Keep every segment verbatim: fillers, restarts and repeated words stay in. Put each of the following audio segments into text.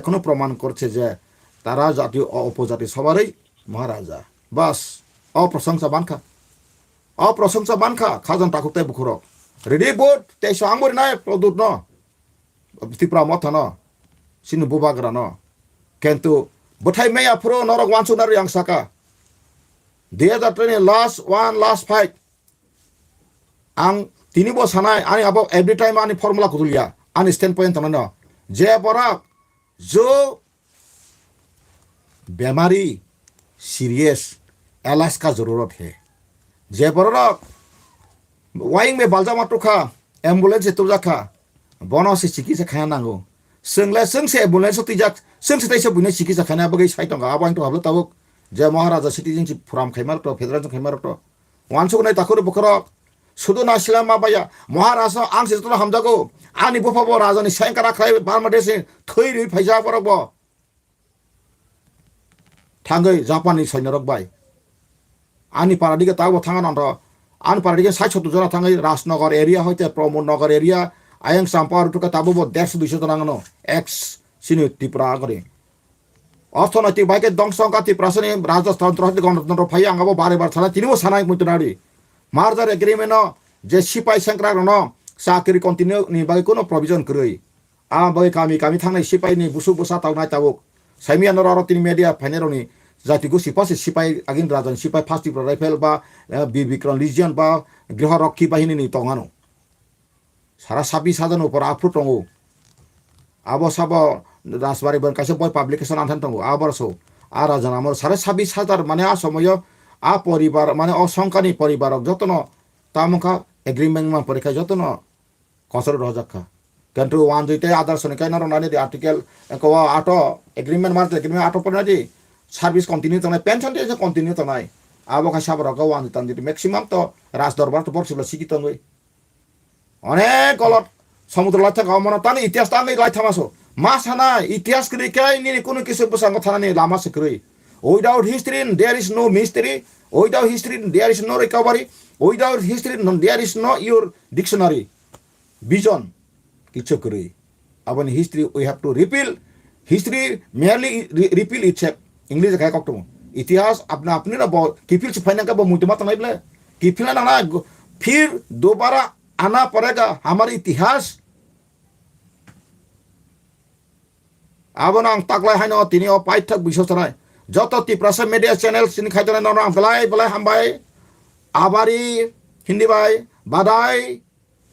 এখনো প্রমাণ করছে যে তারা জাতীয় অ-, উপজাতি সবারই মহারাজা। বাস, অপ্রশংসা মানখা। অপ্রশংসা মানখা, খাজন ঠাকুর তাই বুখুরক। Ready vote, তেইশশো আঙুরি নাই, প্রদ্যুৎ ন। ত্রিপুরা মথা ন। Sini bubagra no. Kintu, bwthai maya phuru norok wansukna rwi ang saka. Dui hazar twenty last one, last fight. Ang tini bo sanai, ani abo every time ani formula kudulia, ani stand point tongnaino. Je borak, jo bemari serious, elas ka zarurat hai. Je borok waing me baljama tukha, ambulance tubjakha, bono se chikisa khaya nango. Swngle swng se ambulance twijak, swng se taisa buino chikisa khana bagwi sai tongo, abo ang to hablo tabuk. Je Maharaja citizenship phuram khaima rok to, federation khaima rok to. Wansuk nai takhur bukhorok. Sudu na sila ma baya. Maharaja ang se jotono hamjago. Ani bupha bo raja ni sengkara khlai Bangladesh ni thwi rwi phaijak borok bo. Thangwi Japan ni soino rok bai. Ani para dige tabo thanga nonto. Ani para dige sai sotu jora thangwi Rajnagar area hoite Pramod Nagar area. Ayang Champa aro tuka tabo bo derso duiso jona ngano. Ex sini Tripura gori. Orthonoitik bai khe dongso wngkha Tiprasani Rajasthan Tripura Ganatantro phai ang abo bare bar sana tini bo sana muitu nari. Merger agreement no je sipai sengkrak no chakri continue ni bagwi kono provision kwrwi. A bagwi kami kami thangnai sipai ni busuk bwsa tabuk nai tabuk. Saimia no aro tini media phainai rokni jati gosi pasi sipai agin rajan sipai first Tripura Rifle ba, eh, Bir Bikram Legion ba Griha Rakhi Bahini ni tongano. Sara sabis hajar ni upor aphru tongo. Abo sabo Rajbari bon kaisa boi publication anthan tongo. Abo so a rajan amor sara sabis hajar mane a somoyo a poribar mane o songkani poribar rok jotono tamungkha agreement man porikha jotono kosoro rojak kha. Kintu wanjui tei others ni kaina rwnani di article ko ato agreement mar agreement ato porna di service continue tongnai pension de continue tongnai. Abo kha saborok wanjui tanjui maximum to Raj Dorbar to borsibla sigi tongwi. Onek kolot somudro lai thaka omono tani itihas tangwi lai thamaso. Ma sana itihas kwrwi khe nini kunu kisu bwskango thanani lama se kwrwi. Without history there is no mystery. Without history there is no recovery. Without history no, there is no your dictionary. Vision kichu kwrwi. Aboni history we have to repeal. History merely re-, repeal itself. English khai kok tongo. Itihas apna apni na bo kipil se phaina ka bo muituma tanai ble. Kipil na na go-, phir dobara ana parega hamar itihas. Abono ang taklai haino tini o paithak biswas tanai. Joto Tiprasa media channel sini khai tanai nono ang belai belai hambai. Abari Hindi bai badai.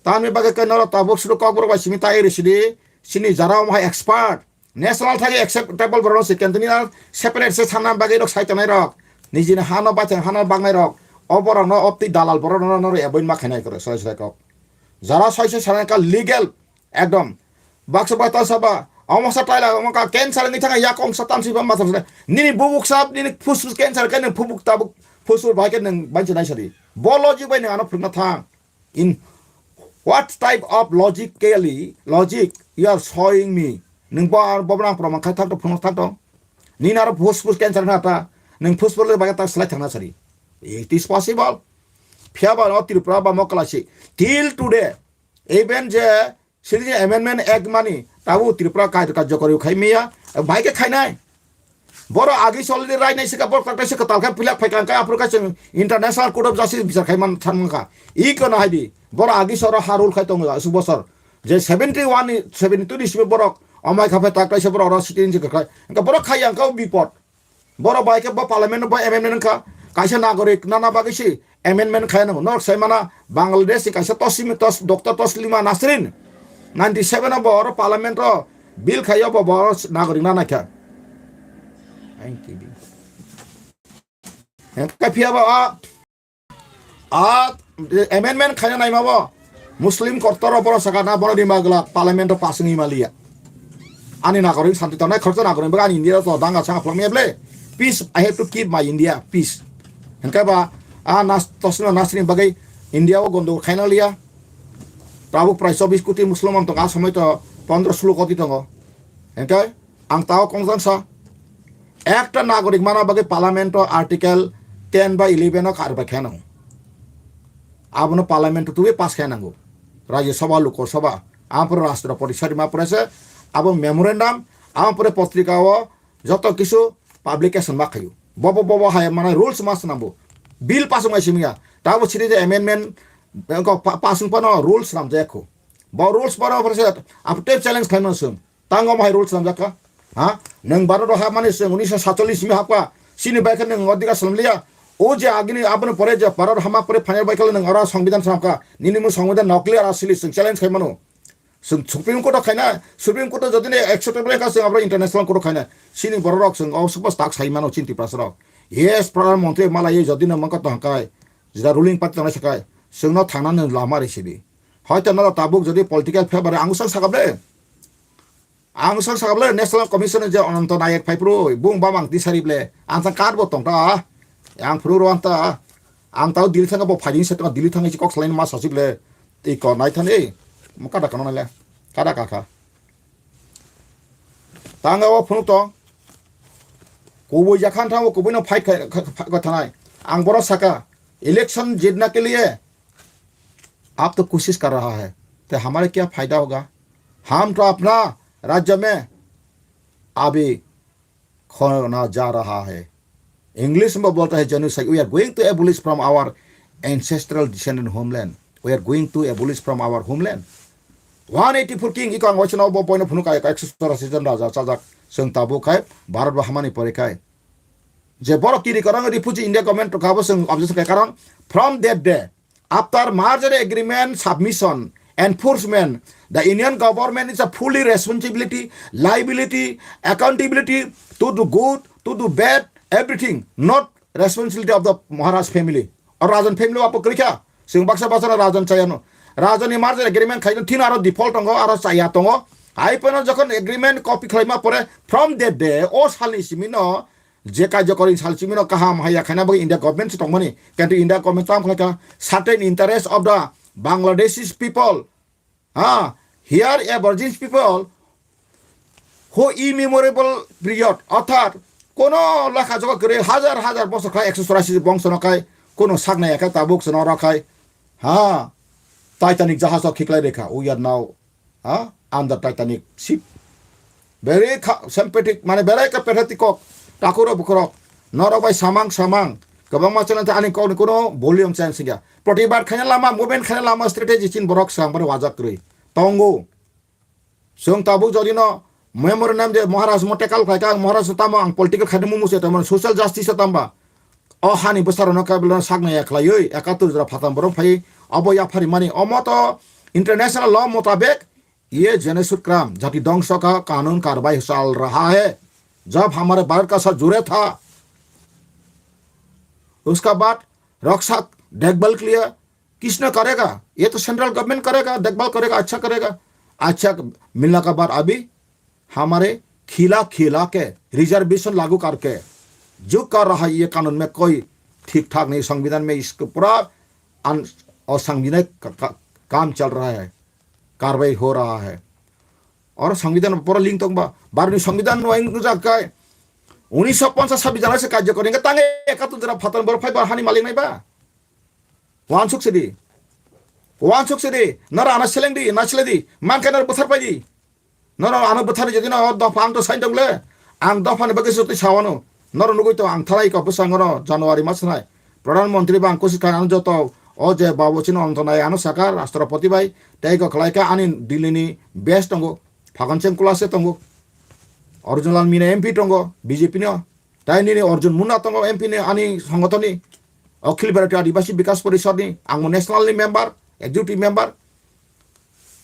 Tamni bagwi khe norok tabuk suru kokborok bai simi tai ri sidi. Sini jara omo hai expert. National thagi acceptable borok se kentini na separate se sanna bagwi rok sai tongnai rok. Nijini hano baithang hano baknai rok. O borok no opti dalal borok no norok avoid ma khainai koro sorai sorai kok. Jara soi soi sanai ka legal ekdom. Baksa bata saba. Omo sa taila omo ka cancer ni thanga yakong sa tamsi ba masam sa. Nini bubuk sab nini fusus cancer ka nini bubuk tabuk fusus bai ka nang banchi nai sadi. Bo logic bai nang ano phurna thang. In what type of logically logic you are showing me? Nung bo, bo nang proman khai thang to phunuk thang to. Nini aro fusus cancer na ta. Nung fusus le baga ta slai thang na sari. It is possible. Phiya ba no Tripura ba Mokla si. Till today, even je Citizen Amendment Act mani tabu Tripura kai karjokori khai miya. Bai ke khai nai. Boro agi solidi rai nai sika boro kakai sika talkai pilak phai kangkai aphuru kaisa International Court of Justice bichar khai man than mangkha. I kono hai di. Boro agi soro harul khai tongo asuk bosor. Je seventy one ni seventy two ni simi borok amai kha phai tak kaisa borok oro sitting je khai. Engka borok khai yang kau bipot. Borok bai ke bo parliament bo amendment kha. Kaisa nagorik nana bagwi si amendment khai nang. Norok sai mana Bangladesh ni kaisa Tosim Tos Doctor Toslima Nasrin ninety seven o bo oro parliament o bill khai o bo bo oro nagorik nana kha. Thank you. Hingke phiya ba a, a amendment khaina naima bo Muslim kortor o borok saka na bono rimba glak parliament o pass wngwi maliya. Ani nagorik santi tongnai khoroksa nagorik bagwi ani India to danga changa phlangya ble. Peace, I have to keep my India peace. Hingke ba a nas tosno nasni bagwi India o gondogol khaina liya. Tabuk prai chobbish koti Muslim tong a somoi to pondro sulo koti tongo. Hingke ang tao kongsan sa. Ekta nagorik mana bagwi parliament o article ten ba eleven o karba khe nango. Abono parliament o tubui pass khe nango. Rajya Sabha, Lok Sabha, ampro Rashtrapati sari ma pore se abo memorandum Ang pore potrika o joto kisu publication ma khayu. Bobo bobo hai mane rules ma swnambu. Bill pass wngmai simi ya. Tabo sini je amendment ko pa-, pass wng pano rules swnam jaya kho. Bo rules poro pore se apte challenge khaimano sung. Tango mai rules swnam jakha. Ha? Nang baro do ha mane sung unisho satchollis simi hapka. Sini bai khe nang odika swnam liya. O je agini aboni pore je baro hama pore final bai khe nang ora songbidan swnam kha. Nini mu songbidan nokli ara sili sung challenge khaimano. Chwng Supreme Court o khaina, Supreme Court o jodi ni acceptable kha, chwng abo international court o khaina. Chini borok rok chwng o suppose tak sai mano chini Tiprasa rok. Yes, Pradhan Mantri malai jodi no mangka tong kai, jeda ruling party tongnai sakai, chwng no thangna no lama ri sidi. Hoito no tabuk jodi political favor ang usang sakable. Ang usang sakable National Commission je Ananto Nayak phai pro, bung bamang tisari ble, ang sang card bo tong ta. Ang phuru ro anta. Ang tao Delhi thangka bo phaiding se tong Delhi thangka kok salain ma sasik le. Tei ko nai thani. Mo kada kano nai le. Kada kaka. Tanga o phunuk tong. Kubui jakhan thang o kubui no fight khai, kha, kha, kha, thanai. Ang boro saka. Election jitna ke liye. आप तो कोशिश कर रहा है, तो हमारे क्या फायदा होगा? हम तो अपना राज्य में अभी खोना जा रहा है। इंग्लिश में बोलता है जनोसाइड, we are going to abolish from our ancestral descendant homeland, we are going to abolish from our homeland। One eighty four king iko ang waisa no bo poino phunu kai kai sura season raja chajak sung tabu kai Bharat ba hamani pore kai je borok kiri karang refugee India government to kabo sung objection kai karang from that day, after merger agreement submission, enforcement, the Indian government is a fully responsibility, liability, accountability to do good, to do bad, everything, not responsibility of the Maharaj family or Rajan family apo krikha. Sing baksa baksa Rajan chayano. Rajan ni merger agreement khaino thin aro default tongo, aro chaya tongo. Hai pano jokhon agreement copy khlaima pore, from that day, o salni simino je karjokori salchimino kaham haya khaina bagwi India government se tongmani. Kintu India government tam khlaikha, certain interest of the Bangladeshi people, ha, here aborigines people who immemorable period, orthat kono lakha jogo kwrwi hajar hajar bosor khai ekso churasi bongsono khai kono saknai kha tabuk sono rakhai, ha, Titanic jahaj o khiklai rekha, we are now ha, under Titanic ship. Very kha-, sympathetic, mane berai ka pathetic kok, takuro bukurok. Norok bai samang samang. Kwbangma channel te ani kok ni kuno volume change singya. Protibad khaina lama, movement khaina lama strategy chin borok swang bari wajak kwrwi. Tongo. Chwng tabuk jodi no memorandum je Maharaj mo tackle khlai ka, Maharaj tamo ang political khaina mumu se tamo social justice tamba. O hani bwsarokno kaibrano saknai ya khlaiwi ekatur jora phatam borok phai obo yapharimani. Omo to international law motabek ye genocide crime, jati dongso ka kanun karwai chal raha hai. Jab hamare Bharat ka saath jure tha, uska baad rakshak dekbhal ke liye किसने करेगा? ये तो central government करेगा, देखभाल करेगा, अच्छा करेगा। अच्छा मिलने के बाद अभी हमारे खिला खिला के रिजर्वेशन लागू करके जो कर रहा है ये कानून में कोई ठीक ठाक नहीं, संविधान में इसको पूरा अन-, असंविधानिक का, का, काम चल रहा है, कार्रवाई हो रहा है। और संविधान पूरा लिंक तो बा-, भारत में संविधान में इंग्लिश का है। उन्नीस सौ पचास छब्बीस जनवरी से कार्य करेंगे, तांगे इकहत्तर जरा फतन बर फाइबर हानि मालिक नहीं बा। Wansuk sidi. Wansuk sidi. Nara ana seleng di, na sele di. Mangke nara bwthar pai di. Nara ana bwthar di, jodi na o dopha ang to sain tongle. Ang dopha ni bagwi sotwi sawano. Nara nugui to ang thalai ko bwsang no January mas nai. Pradhan Mantri bang kusi khan ano joto o je babu chini onto nai ano saka Rashtrapati bai tei go khlai kha ani Delhi ni base tongo. Phagon Singh Kulase tongo. Arjun Lal Mina M P tongo, B J P no. Tai nini Arjun Muna tongo M P ni ani songothon ni. Akhil Bharatiya Adivasi Bikas Parishad ni, ang mo national ni member, executive member.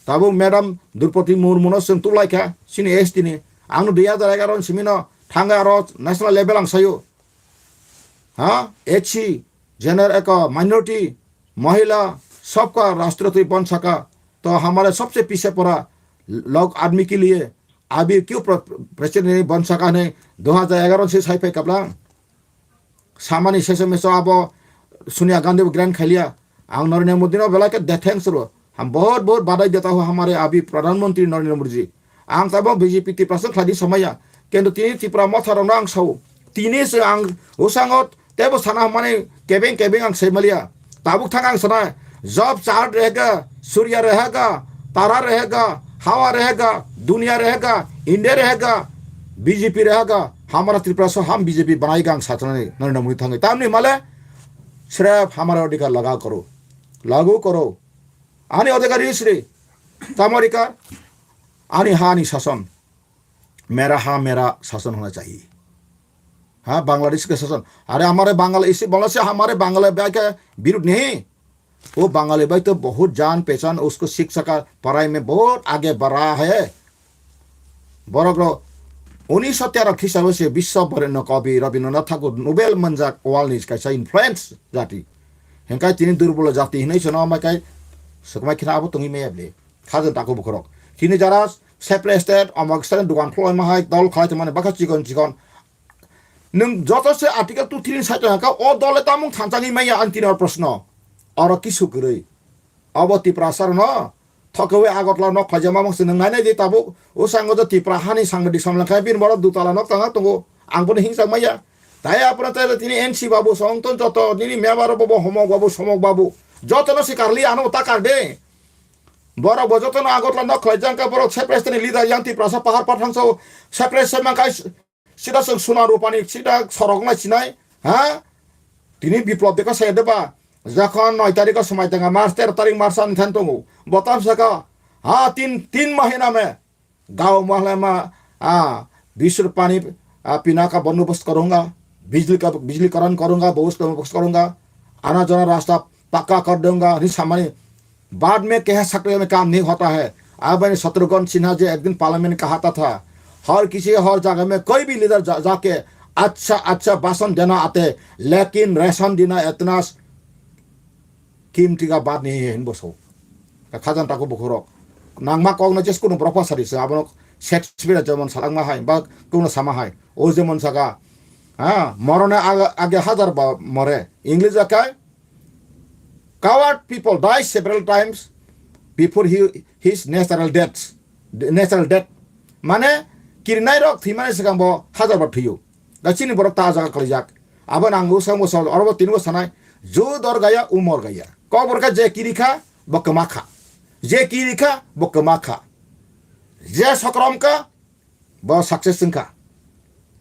Tabuk Madam Droupadi Murmu no chwng tublai kha, sini S T ni. Ang no dui hajar egaroh ni simi no thangwi aro national level ang sayo. Ha? H C, general eko, minority, mahila, sabka rashtrapati ban saka. To hamare sabse piche pora log aadmi ke liye abhi kyu pre-, president nahi ban saka nahi? Dui hajar egaroh se sai phai kabla. Samani sese meso abo Sonia Gandhi bo grant khailiya. Ang Narendra Modi no belai khe de thanks ro. Ham bahut bahut badai deta hu hamare abhi Pradhan Mantri Narendra Modi ji. Ang tabo B J P Tiprasa khlai di samaya. Kintu tini Tipra motha rok no ang sao. Tini se ang usango tebo sana mane kebeng kebeng ang sai maliya. Tabuk thang ang sana. Job chart rehega, surya rehega, tara rehega, hawa rehega, dunia rehega, India rehega. B J P rehaka, hamara Tripura so ham B J P banai gang satnani, Narendra Modi thangi. Tamni male, srep hamara odhikar laga koro. Lagu koro. Ani odhikar isri. Tamo odhikar. Ani ha ani sason. Mera ha mera sason hona chahi. Ha, Bangladesh ke sason. Are hamare Bangal isi, Bangladesh hamare Bangal bhai ke birudh nahi. वो बंगाली भाई तो बहुत जान पहचान, उसको शिक्षा का पढ़ाई में बहुत आगे बढ़ा है। Borok rok unisho tero khristabo se biswa boreno kobi Rabindranath Thakur Nobel manjak world ni kaisa influence jati. Hengkai tini durbolo jati hinwi sono amai kai sokmai khina abo tongwi maya bele. Khajan tako bukhorok. Tini jara separate state, amok state dugan khulai mahai dol khalai tongmani baka chikon chikon. Nwng joto se Article two three ni side hwnka, o dole tamung thanchangwi maya ang tini or proshno. Oro kisu kwrwi. Abo Tiprasa rwno thokewi Agartala nok khlaijama mungse nwng nainai di tabuk. O sango do Tipra hani sangdi somlangkha bini boro dutala nok tanga tongo. Ang bono hingchak maya. Tai apra tai tini N C babu song ton joto nini mebaro bobo homok babu somok babu. Joto no sikarli ano ta karde. Borok bo joto no Agartala nok khlaijang ka borok separate ni leader yang Tiprasa pahar pathang so separate se mangkai. Sida chwng suna rupani sida sorok nai sinai, ha? Tini biplop dekha saya deba. Jokhon noi tarikh o swmai tanga, March tero tarikh March ani than tongo. Botam saka, ha, tin, tin mahina me. Gao mahle ma, ah, bisur pani, ah, pina ka bandobost karunga. Bijli ka, bijli karan karunga, bobos bandobost karunga. Ana jana rasta pakka kar dunga, ni samani. बाद में कह सकते हैं काम नहीं होता है। अब मैंने शत्रुघ्न सिन्हा जी एक दिन पार्लियामेंट में कहा था, था, हर किसी हर जगह में कोई भी लीडर जा, जाके अच्छा अच्छा भाषण देना आते, लेकिन राशन देना इतना कीमती का बात नहीं है, हिन बसो। Khajan tako bukhorok. Nangma kok na jes kuno brokha sari se abono Shakespeare jamon salangma hai, ba kuno sama hai. O jamon saka, ha, morone age, age hazar ba more. English akai, Coward people die several times before he, his natural death. Natural death. Mane, kirinai rok thwimani swkang bo hajar bar thwiyo. Da chini borok ta jaga kalijak. Abo nang usang bo sal, orobo tini bo sanai. Ju dor gaya, umor gaya. Kok borok je kiri kha, bo kwma kha. Je kiri kha, bo kwma kha. Je sokrom kha, bo success wngkha.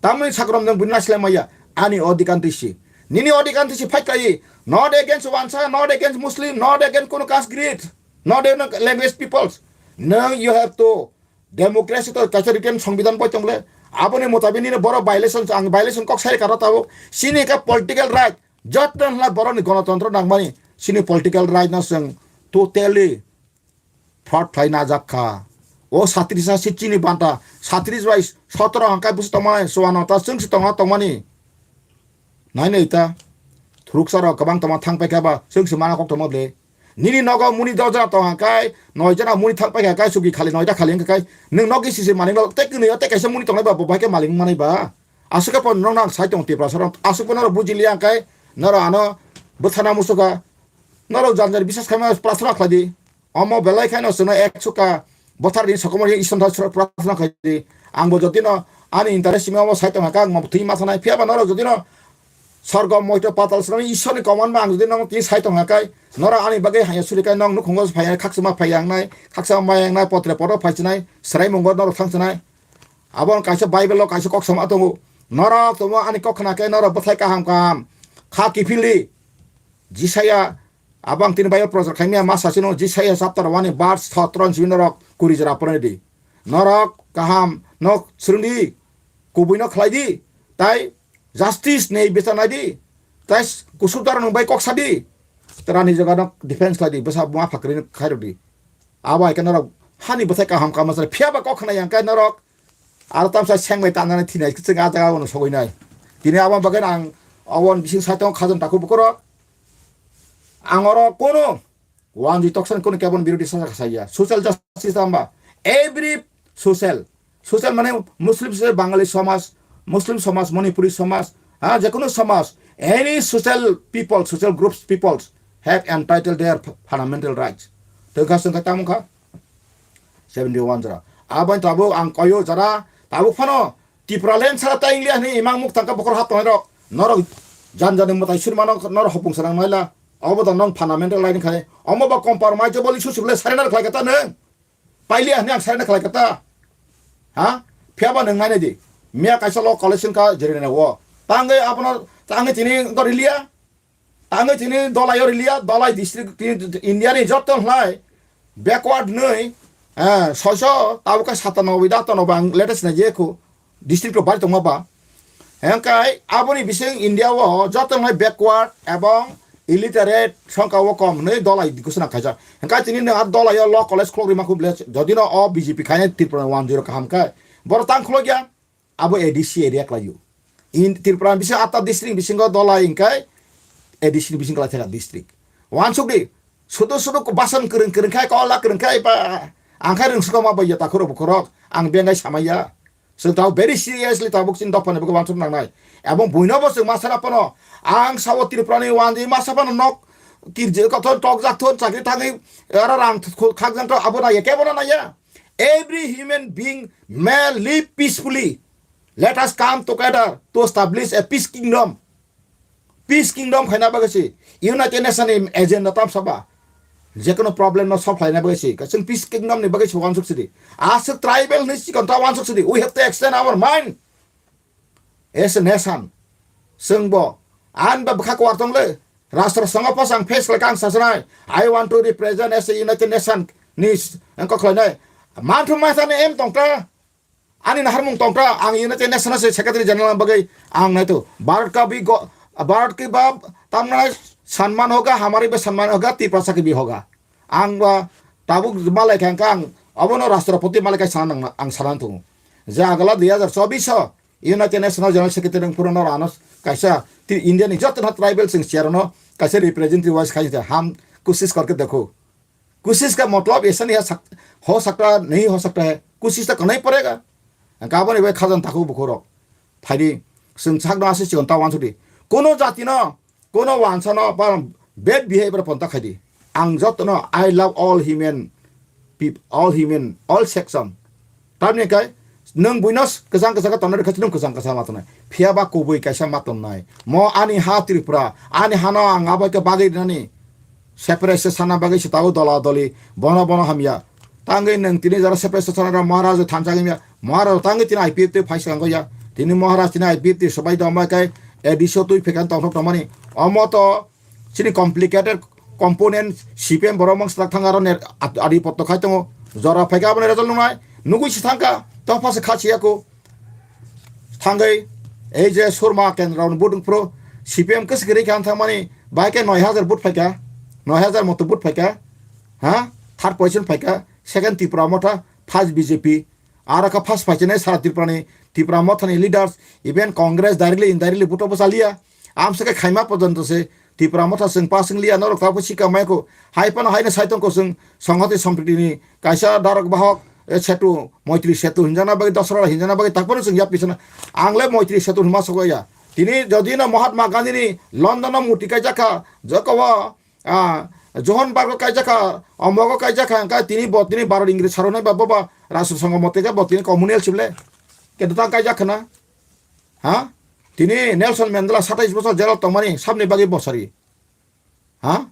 Tamni sakrom jang bini naisle maya, ani odhikanti si. Nini odhikanti si fight kai. Not against Wansa, not against Muslim, not against kono caste creed, not against language peoples. Now you have to democracy to kaisa written songbidan boi tongle. Aboni motabi nini boro violation, ang violation kok sai karo tabo. Sini ka political right. Jotno hla boroni gonotontro nangmani. Sini political right no seng totally fraud khlai najak kha. O satris ha si chini banta, satris bai sotoro hangkai busi tongmani, suano ta chwngsi tongma tongmani. Nai nai ta, thuruksa rok kwbang tongma thang paikha ba, chwngsi mana kok tongma ble. Nini nogo muni dojra tong hangkai, noi jana muni thang paikha kai, sugi khali noita khali hangkai, nwng nogi sisi maling rok, tei kwnwi o tei kaisa muni tongnai ba, bo bai khe maling manai ba. Aswk khe pon norok nang sai tong Tiprasa rok, aswk pon norok bujiliya hangkai, norok ano bwthana musuka, norok janjari bisas khaima prasna khlai di. Omo belai khaino chwngno ekso ka botharni sokomorni Iswrno prarthana khaidi. Angbo jotino ani interest simi omo sai tongkha, ang thwi ma thanai. Phiya ba norok jotino sorgo moito patal swnamwi Iswrni command ma ang jotino tini sai tongkha kai, norok ani bagwi hanya suri kai, nok nukhungo phai khakchangma phai yangnai, khakchangma ma yangnai, potre poto phai chinai, swrai mungo norok thang chinai. Abo kaisa Bible o kaisa kok sama tongo. Norok tomo ani kok khna khe norok bwthai kaham kaham kha kiphildi. Jisaya, abo ang tini Bible project khaimya ma sachino, Jisaya chapter one ni verse sotro ni simi norok kuri jora poroi di. Norok kaham nok swrwngdi, kubuino khlaidi, tai justice nei bichar naidi, tai kusubdar nung bai kok sadi, rani jaga nok defense khlaidi, bwsa buma phakri khairokdi. Abo hai khe norok hani bwthai kaham kama sari phiya ba kok khna yang khe norok aro tamsa seng bai tanjani thinai khe chwng a jaga ono sogwi nai. Tini abo bagwi ang abo bising sai tongo khajan takhuk bukurok. Ang oro kono wanjwi toksan kono kebon birodi sasa khasaiya. Social justice tamba every social, social mane Muslim se Bangali somaj, Muslim somaj, Manipuri somaj, ha, je kono somaj, any social people, social groups, peoples have entitled their fundamental rights. Tei kha sengkha tamo kha seventy one jora. Aboni tabuk ang koyo jara tabuk phano Tipraland sara ta India ni imang muk tangka bokor hap tongnai rok. Norok jan jani mwtai surmano norok hopung sanang naila. Obo da nong fundamental right khai. Omo ba compromise boli susi bole surrender khlai kata neng. Paili ani ang surrender khlai kata. Ha? Phiya ba neng nai di. Miya kaisa law college wngkha Jirinago. Tangwi abono tangwi tini wngkha riliya. Tangwi tini Dolaio riliya, Dolai district tini India ni joto hlai backward nwi, eh, soiso tabuk khe satanoboi da tonoboi ang latest nai jekhu district rok bari tongma ba. Hengkai aboni bising India o joto hlai backward ebong illiterate songkha o kom hwnwi Dolai ghosona khaijak. Hengkai tini nwng ar Dolaio law college khulok rima khu ble jodi no o B J P khainai Tripura one zero kaham khe. Borok tang khulok ya. Abo A D C area khlaio. In Tripura bisingo atta district bisingo Dolai hingkai A D C ni bisingo khlai thaka district. Wansuk di, sudu sudu basan kwrwng kwrwng khai, kola kwrwng khai, ba ang khai rwngsukma bai ya takhurok bukhurok, ang bengai samaya. Chwng tao very seriously tabuk chini dophani bagwi wansuk nangnai. Ebong buino bo chwng ma sana phano, ang sao Tripura ni wandi masa phano nok kirje kothon tok jak thon chakri thangwi ara rang khakjang to abo naiya kebo naiya. Every human being may live peacefully. Let us come together to establish a peace kingdom. Peace kingdom khaina bagwi si United Nation ni agenda tam saba. Jekono problem no solve khlaina bagwi si. Chwng peace kingdom ni bagwi si wansuk sidi. Aswk tribal ni chikon ta wansuk sidi. We have to extend our mind. As a nation, chwng bo, ani ba bwkha kwar tong le, rastro songha posa ang face khlai kha ang sasanai, I want to represent as a United Nation ni s-, ang kok khlainai. Manthung masa ni em tong ta, ani naharmung tong ta, ang United Nation se Secretary General bagwi ang nai to. Bharat ka bhi go-, Bharat ki ba tamna samman hoga, hamari bhi samman hoga, Tiprasa ki bhi hoga. Ang ba tabuk malai kha ang, abono Rashtrapati malai kha sana nang, ang sana thung. Je agala dui hazar chobbish o United National General Secretary wng phuru no rano kaisa ti India ni joto no tribal chwng chair no kaisa representative wise khai de ham kusis karke dekho. Kusis ka matlab aisa nahi hai sak-, ho sakta nahi ho sakta hai. Kusis to karna hi padega. Ang ka boni bai khajan takhu bukhurok. Phaidi chwng sakno aswk chikon ta wansuk di. Kono jati no Kono wansano ba bad behavior ponta khaidi. Ang jotono I love all human peop-, all human, all section. Tamni kai nwng buino s-, kwchang kwchang ka tongnai rwkha, nwng kwchang kwchang ma tongnai. Phiya ba kubui kaisa ma tongnai. Mo ani ha Tripura, ani hano ang abai khe bagwi rinani. Separate se sana bagwi se tabuk dola doli, bono bono hamya. Tangwi nwng tini jora separate se sana rok Maharaj thansa gimya. Maharaj tangwi tini I P F T phai swkang ya. Tini Maharaj tini I P F T swbai tongma kai A D C o twi phekan tongthok tongmani. Omo to chini complicated component C P M borok mangsa thang aro ner ad-, adi potto khai tongo. Jora phaika aboni result nungnai. Nugui si thangka. Tongpha se kha siya ko. Thangwi ei je Surma Kendra ni vote phuru C P M kwswk kwrwi kha thangmani bai khe noi hajar vote phaika. Noi hajar moto vote phaika. Ha? Third position phaika. Second Tipra Motha, first B J P. Aro kha first phaichinai sara Tripura ni, Tipra Motha ni leaders, even Congress directly, indirectly vote bo chaliya. Amsa khe khaima pojonto se Tipra Motha chwng pass wng liya, norok tabuk sika mai kho. Hai phano haino sai tongkho chwng Songhati Sompriti ni kaisa darok bahok, eh, setu, Moitri Setu hinjana bagwi, Dasara hinjana bagwi, tak phano chwng yapri sana. Ang le Moitri Setu hinma sokya. Tini jodi no Mahatma Gandhi ni London o murti kaijak kha, joko o Ah, Johannesburg o kaijak kha, omogo kaijak kha, hwnkhe tini bo tini Bharat Ingrej saroknai ba boba Rashtra Sangha mote khe bo tini communal sible. Kedo ta kaijak khna. Ha? Tini Nelson Mandela satais bosor jail o tongmani sabni bagwi bosari. Ha?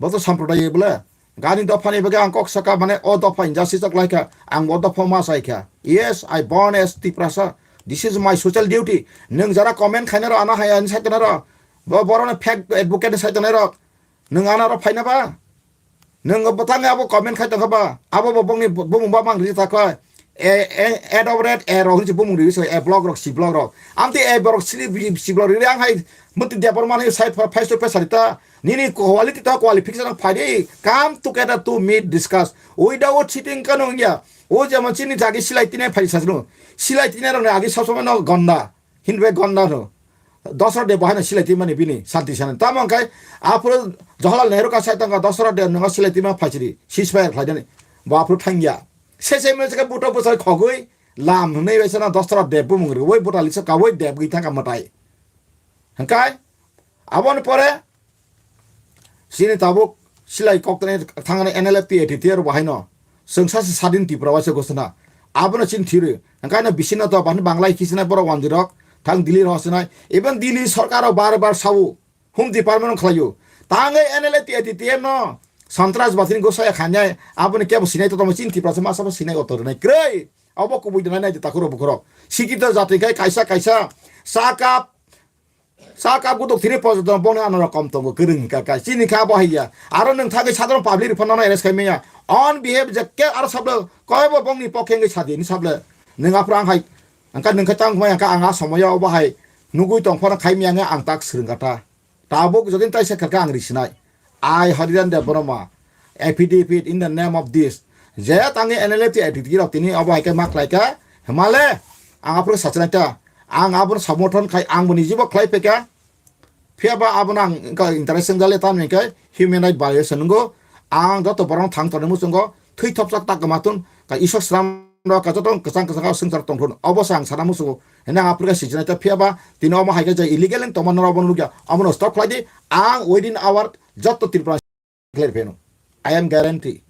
Bo to samprodayik bole. Gani dophani bagwi ang kok saka mane o dopha injustice o klaikha, ang bo dopha ma saikha. Yes, I born as Tiprasa. This is my social duty. Nwng jara comment khainai ro, ano hai ani saikana ro. Bo borok no fake advocate ni saikana ro. Nwng ano aro phaina ba? Nwng bo tangwi abo comment khai tongkha ba? Abo bo bongni bumung ba mang ri ta kha. E, e, e dog red, e rok hinwi bumung ri so, e block rok, si block rok. Amte e borok sini bi, si block ri ang hai muti debor mani sai face to face sari ta. Nini quality ta qualification phai de. Come together to meet, discuss. Without cheating kano ya. O jemon chini jagi silai tine phai sajno. Silai tine rok ni agi sob somoi no gonda. Hinwi gonda no. Dosra de bahai no silai twi mani bini santi sana. Tamo hwnkhai aphuru Jawaharlal Nehru ka sai tongkha Dosra de nwngo silai twi ma phaisiri. Ceasefire khlai dani. Bo aphuru thangya. Se se mene se buto bwsai khogwi lam hwnwi bai sana Dosra de bumung rwui buta lisa kawui de bwgwi thangkha mwtai. Hwnkhai aboni pore Chini tabuk silai kok tani thangani N L F T A T T R bo haino. Chwng sa se sadin Tripura waisa gosana. Abono chini thiri. Hwnkhe ano bisino to bani Bangla hiki sinai borok wanjwi rok. Thang Delhi rok sinai. Even Delhi sorkar rok bar bar sao. Home Department rok khlaio. Tangwi N L F T A T T R no. Santras batini gosaya khanyai. Aboni kebo sinai to tamo chini Tripura se masa bo sinai otor nai. Krei. Obo kubui dina nai de takhuro bukhurok. Sikito jati khai kaisa kaisa sakap sakap guduk thini pojoto bongni ano rokom tongo kwrwng hika kai. Chini kha bo haiya. Aro nwng thagwi sadharon public rok phano arrest khai maya. On behalf je ke aro sablo koibo bongni pokhe wngwi sadi ni sablo. Nwng aphra ang hai angka nwng khe tang mai angka ang a somoyo obo hai nugui tong phano khai maya ang tak swrwng kata. Tabuk jodin taisa kha khe ang risinai. I Hariran Debbarma, affidavit in the name of this. Je tangni N L F T activity rok tini obo hai khe ma khlai kha. Himale, ang aphuru sachinai ta. Ang abono samorthon khai, ang bo nijibo khlai phaikha. Phiya ba abono ang wngkha interesting jale tamni khe human right violation nungo. Ang joto borok thang tonwi muchungo thwi thopsa tak kwma tun ka Isok sram rok ka joto kwchang kwchang swngchar tongthun. Obo se ang sana muchungo. Hwnwi ang aphuru khe sijinai ta phiya ba tini omo hai khe je illegal wng tongma norok bono nukya. Omono stop khlai di. Ang within hour joto Tripura clear pheno. I am guarantee.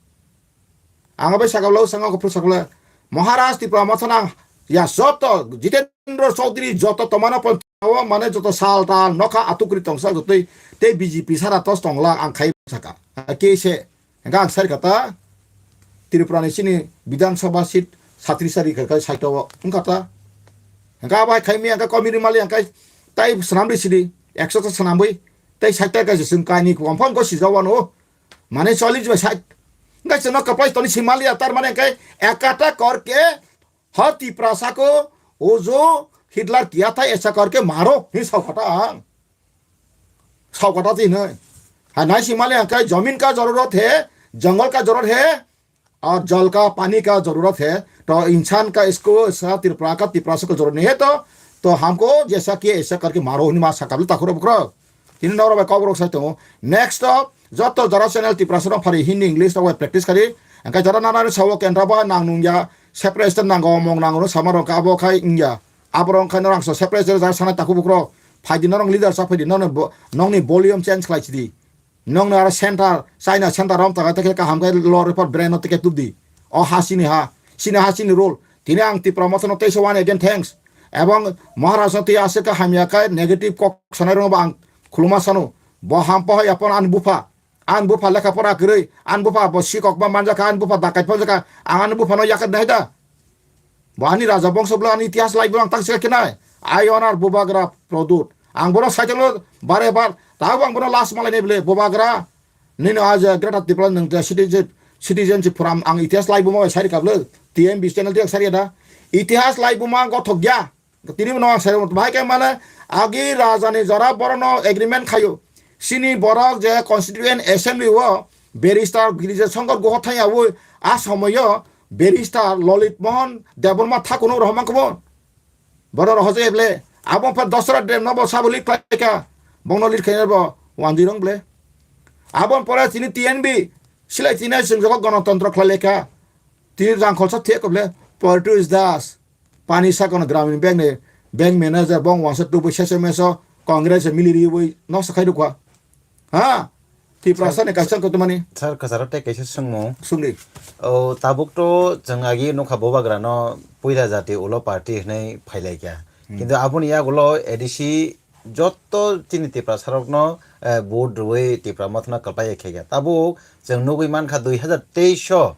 Ang abai sakalo sanga ko phuru sakalo Maharaj Tripura Motha nang ya joto Jitendra Chaudhary joto tomana pon o mane joto sal tal nokha atukri tongsa jotoi te B J P sara tos tongla ang khai saka. Ke se Hingke ang sari kata, Tripura ni chini Bidhan Sabha seat satri sari kha, kha saito o wngkha ta. Hingke abo hai khaimi hingke komini mali hingke tai swnamri sidi, ekso ta swnamwi, tai sait ta kaisa chwng kainwi confirm khe sijak wano, mane chollish bai sait. Hingke chwngno kwplai toni simaliya, tar mane hingke ekata kor ke, ha Tiprasa ko, o jo Hitler kiya tha, aisa kor ke maro, hi sao kha ta ang. Sao kata ti hinoi. Hai nai si mali angkai jamin ka zarurat hai, jangal ka zarurat hai, aur jal ka pani ka zarurat hai. To insan ka isko sa Tripura ka Tiprasa ko zarurat nahi hai to, to hamko jaisa kiya aisa karke maro hini ma sakabli takhuro bukro. Hini noro bai kok rok sai tongo. Next to joto jara channel Tiprasa rok phari Hindi English rok bai practice kari. Angkai jara nana ni sao kendra ba nang nung ya separate state nango mong nango sama rok abo khai ingya. Aborok wngkha norok ang so separate jara sana takhuk bukrok. Phaidi norok leader sa phaidi norok bo-, nokni volume change khlai sidi. Nokni aro center, China center rom takai tekhe kaham khe law report brain no teke tubdi. O ha chini ha, chini ha chini rule. Tini ang Tipra Motha no teisa one again thanks. Ebong Maharaj no tei aswk khe hamya khe negative kok sanai rwngba ang khuluma sanu. Bo ham pohai yapon ani bupha. Ani bupha lekha pora kwrwi, ani bupha bo sikok ma manjakha, ani bupha dakai phonjakha, ang ani bupha no yakat nai da. Bo ani raja bongso bwla ani itihas lai bwla ang tak sika khe nai. I honor Bubagra Produt. Ang bono saichwlo bare bar, tabuk ang bono last malai nai bwle Bubagra. Nini aja Greater Tipraland nang citizen, citizenship forum ang itihas lai buma bai sari kablo. T M B channel tiak sari da. Itihas lai buma ang gothok ya. Tini bono ang sai bahai khe mane agi raja ni jora borok no agreement khaio. Chini borok je constituent assembly o barrister Girija Shankar Guha thang yaui a somoyo barrister Lalit Mohan Debbarma thakuno rohorma khe bo. Bono rohorjak eble. Abo pha Dasarath Dam no bo sabo lead khlai kha. Bono lead khaina bo wanjui rong ble. Abon pore chini T N B silai chini sing jogo Ganatantro khlai lekha. Tini rang kholsa thek ble. Poetry is das. Pani sakano Gramin Bank ni bank manager bong wangsa tubui sese meso Congress mili riwi no sakhai rukha. Ha? Tiprasa ni kaisa kotomani. Sir, kasaro tei kaisa sungmo. Sungdi. O, tabuk to chwng agi nukha Bubagra no puila jati ulo party hinwi phailaikha. Hmm. Kintu aboni yagulo A D C jotto chini Tiprasa rokno, eh, vote rwui Tipra Mothano kwplai khaikha. Tabuk chwng nugui mankha dui hazar teis o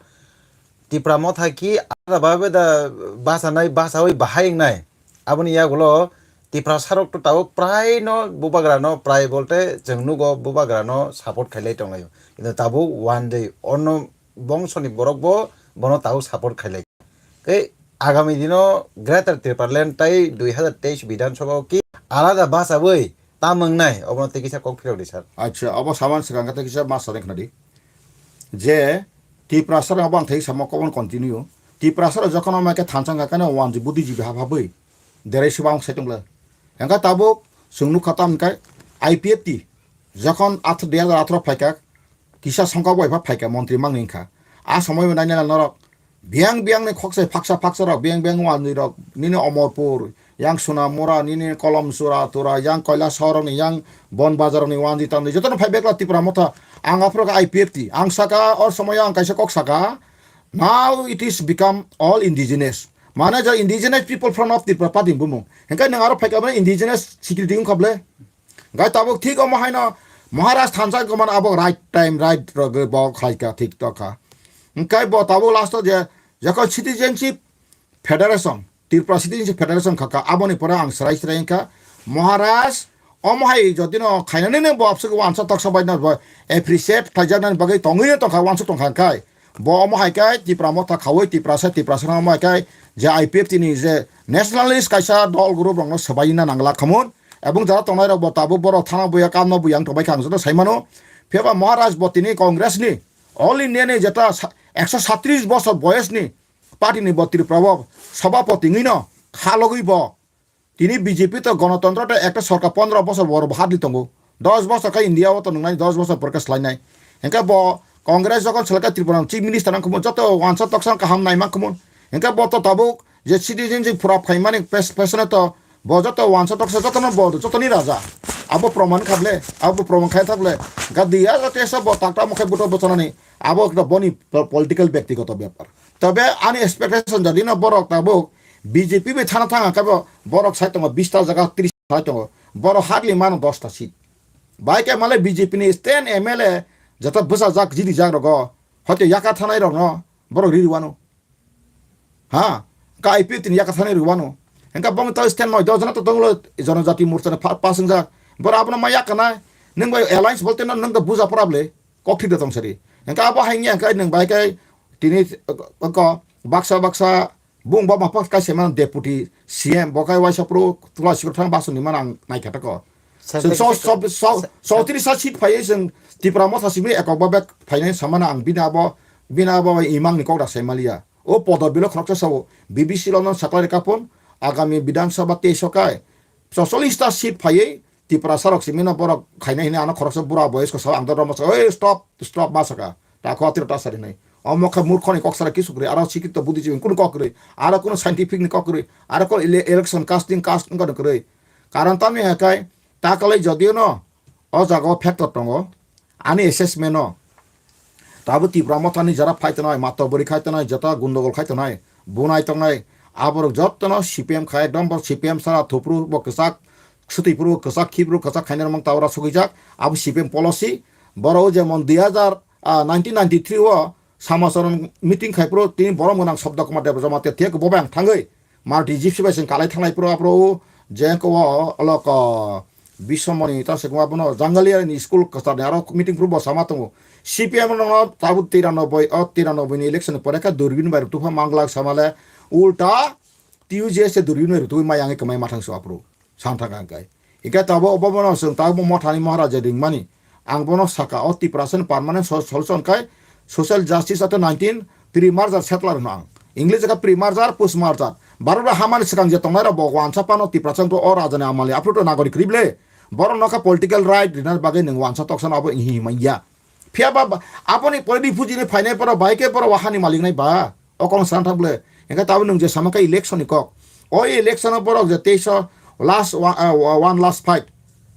Tipra Motha ki alada babe da bachanai, bachaui bahai wngnai. Aboni yagulo Tiprasa rok to tabuk prai no Bubagra no prai bolte chwng nugo Bubagra no support khailai tonglaio. Kintu tabuk one day ono bongso ni borok bo bono tabuk support khailai. Tei agami dino Greater Tipraland tai dui hazar teis Bidhan Sabha o ki alada bachaui tamung nai obono tei kisa kok phirok di sir. Acha, obo saman swkang khe tei kisa ma sani khna di. Je Tiprasa rok obo ang thai samo kok continue. Tiprasa rok jokhon omo khe thansa kha khe no one G B, two G B hap hapui. Derai se bang sai tongla. Engkha tabuk chwng nukha tam khe I P F T. Jokhon ath-, dui hazar atharo phaikha, kisa songkha bai pha phaikha montri mangni wngkha. A somoi bo nainai norok. Biyang biyang ni khoksa phaksa phaksa rok, biyang biyang wanjwi rok, nini Omorpur, yang Sonamura, nini Kolomsura, Tura, yang Koilashahar rok ni, yang Bon Bazar rok ni wanjwi tamni jotono phai bekla Tipra Motha. Ang aphuru khe I P F T. Ang saka, or somoyo ang kaisa kok saka. Now it is become all indigenous. Mane ja indigenous people front of Tripura party bumung. Hengkai nang aro phaikha mane indigenous security wngkha ble. Hingkai tabuk thik omo haino Maharaj thansa goman abo right time, right rogwi bo khlaikha, thik tokha. Hingkai bo tabuk last o je, jokhon citizenship federation, Tripura Citizen Federation kha kha, aboni pore ang srai srai wngkha, Maharaj, omo hai jodi no khainani no bo abswk wansa toksa bai no bo appreciate khaijaknani bagwi tongwi no tongkha, wansuk tongkha khai. Bo omo hai khe Tipra Motha khaui Tiprasa, Tiprasa no omo hai khe je I P F T ni je nationalist kaisa dol group rokno swbaina nangla khamun, ebong jara tongnai rok bo tabuk borok thana buya, kamna buya wng tongbai kha, ang joto sai mano. Phiya ba Maharaj bo tini Congress ni, All India ni jeta sa-, ekso satris bosor boyes ni party ni bo Tripura o sabhapati wngwi no khalogwi bo tini B J P to Ganatantro to ekta sorkar pondro bosor bo oro bo hadli tongo. Dos bosor khe India o to nungnai, dos bosor pore khe slainai. Hingkhe bo Congress jokon seleka Tripura ni Chief Minister wngkha mo, joto wansa toksa kaham nai mankha mo. Hingkhe bo to tabuk je citizenship phura phaimani pes-, pesonai to bo joto wansa toksa jotono bo jotoni raja. Abo proman kha ble, abo proman khai thak ble. Ga dui hajar teis o bo takta mokhe buto bochanani abo ekta boni po-, political bektigoto bepar. Tobe ani expectation jodi no borok tabuk B J P bai thana thang khe bo borok sai tongo bista jaga tris sai tongo. Borok hardly mano dosta seat. Bai khe male B J P ni ten M L A jata bwsa jak jiri jak rogo hoite yaka thanai rokno borok riri wano. Ha, ka I P F T ni yaka thani rwano. Hingka bong to stand noi, do jana to tonglo, Janajati Morcha ni pa-, pasing jak. Bora abono ma yakana, nung bai alliance bolte no nung to buja porable, kok thik da tong sari. Hingka abo haini hingka nung bai kai, tini, ko, baksa, baksa, bung ba ma pak kai se man deputy C M, bo kai waisa pro, tula sikro thang basu ni man ang nai kata ko. Sen So, so, so, so, so, tiri sa seat phai, sen Tipra Motha simi ekok ba bek phai nai samana ang bina abo, bina abo imang ni kok da sai malia. O podo bilo khoroksa sao, B B C lono saklai kapon, agami Bidhan Sabha teiso kai, sosolista seat phaiwi, Tiprasa rok simino borok khaina hini ano khoroksa bura boyes ko sao ang doro masa, "Oi, stop, stop," ma saka. Ta kho atiro ta sari nai. Omo khe murkho ni kok sara kisu kwrwi, aro sikito budi jiwin kunu kok kwrwi, aro kunu scientific ni kok kwrwi, aro ko ele-, election casting cast wngkha kwrwi. Karon tamni hai kai, ta kalai jodio no, o jaga o factor tongo. Ani assessment o tabuk Tipra Mothani jara phai tongnai, mato bwrwi khai tongnai, jota gundogol khai tongnai, bunai tongnai, aborok jotono C P M khai, ekdom bo C P M sara thupru bo kwchak, swtwi phuru kwchak, khibru kwchak khainai rok mang tabora sugwijak, abo C P M policy. Borok o jemon dui hajar, ah, nineteen ninety-three o Samacharan meeting khai phuru tini borom gwnang Sabda Kumar Debbarma te thek bo bai ang thangwi Marti Gypsy bai chwng kalai thanglai phuru aphuru o jeng ko o olok, o, Biswamoni ta se kuma bono Jangalia ni school kwchar ni aro meeting phuru bo sama tongo. C P M no tabuk tiranoboi, o tiranoboi ni election ni pore khe Durbin bai rwtupha manglak samale ulta T U J S se Durbin bai rwtugwi mai ang kwmai mathang su aphuru. San thang ang kai. Hingkhe tabuk obo bono chwng tabuk bo Mothani Maharaja ringmani. Ang bono saka o Tiprasa ni permanent so-, solution khai social justice ato nineteen pre-merger settler no ang. English kha pre-merger, post-merger. Bharat bai hamani swkang je tongnai rok bo wansa phano Tiprasa wngkha o raja ni amali aphuru to nagorik kwrwi ble. Borok no kha political right rina bagwi nwng wansa toksa no abo hihi manya. Phiya ba, ba, aboni pore refugee ni phainai borok bai khe borok wahani malik nai ba. O kok sana thang ble. Hingkhe tabuk nwng je sama khe election ni kok. O election o borok je teiso last wa-, ah, wa-, one last fight.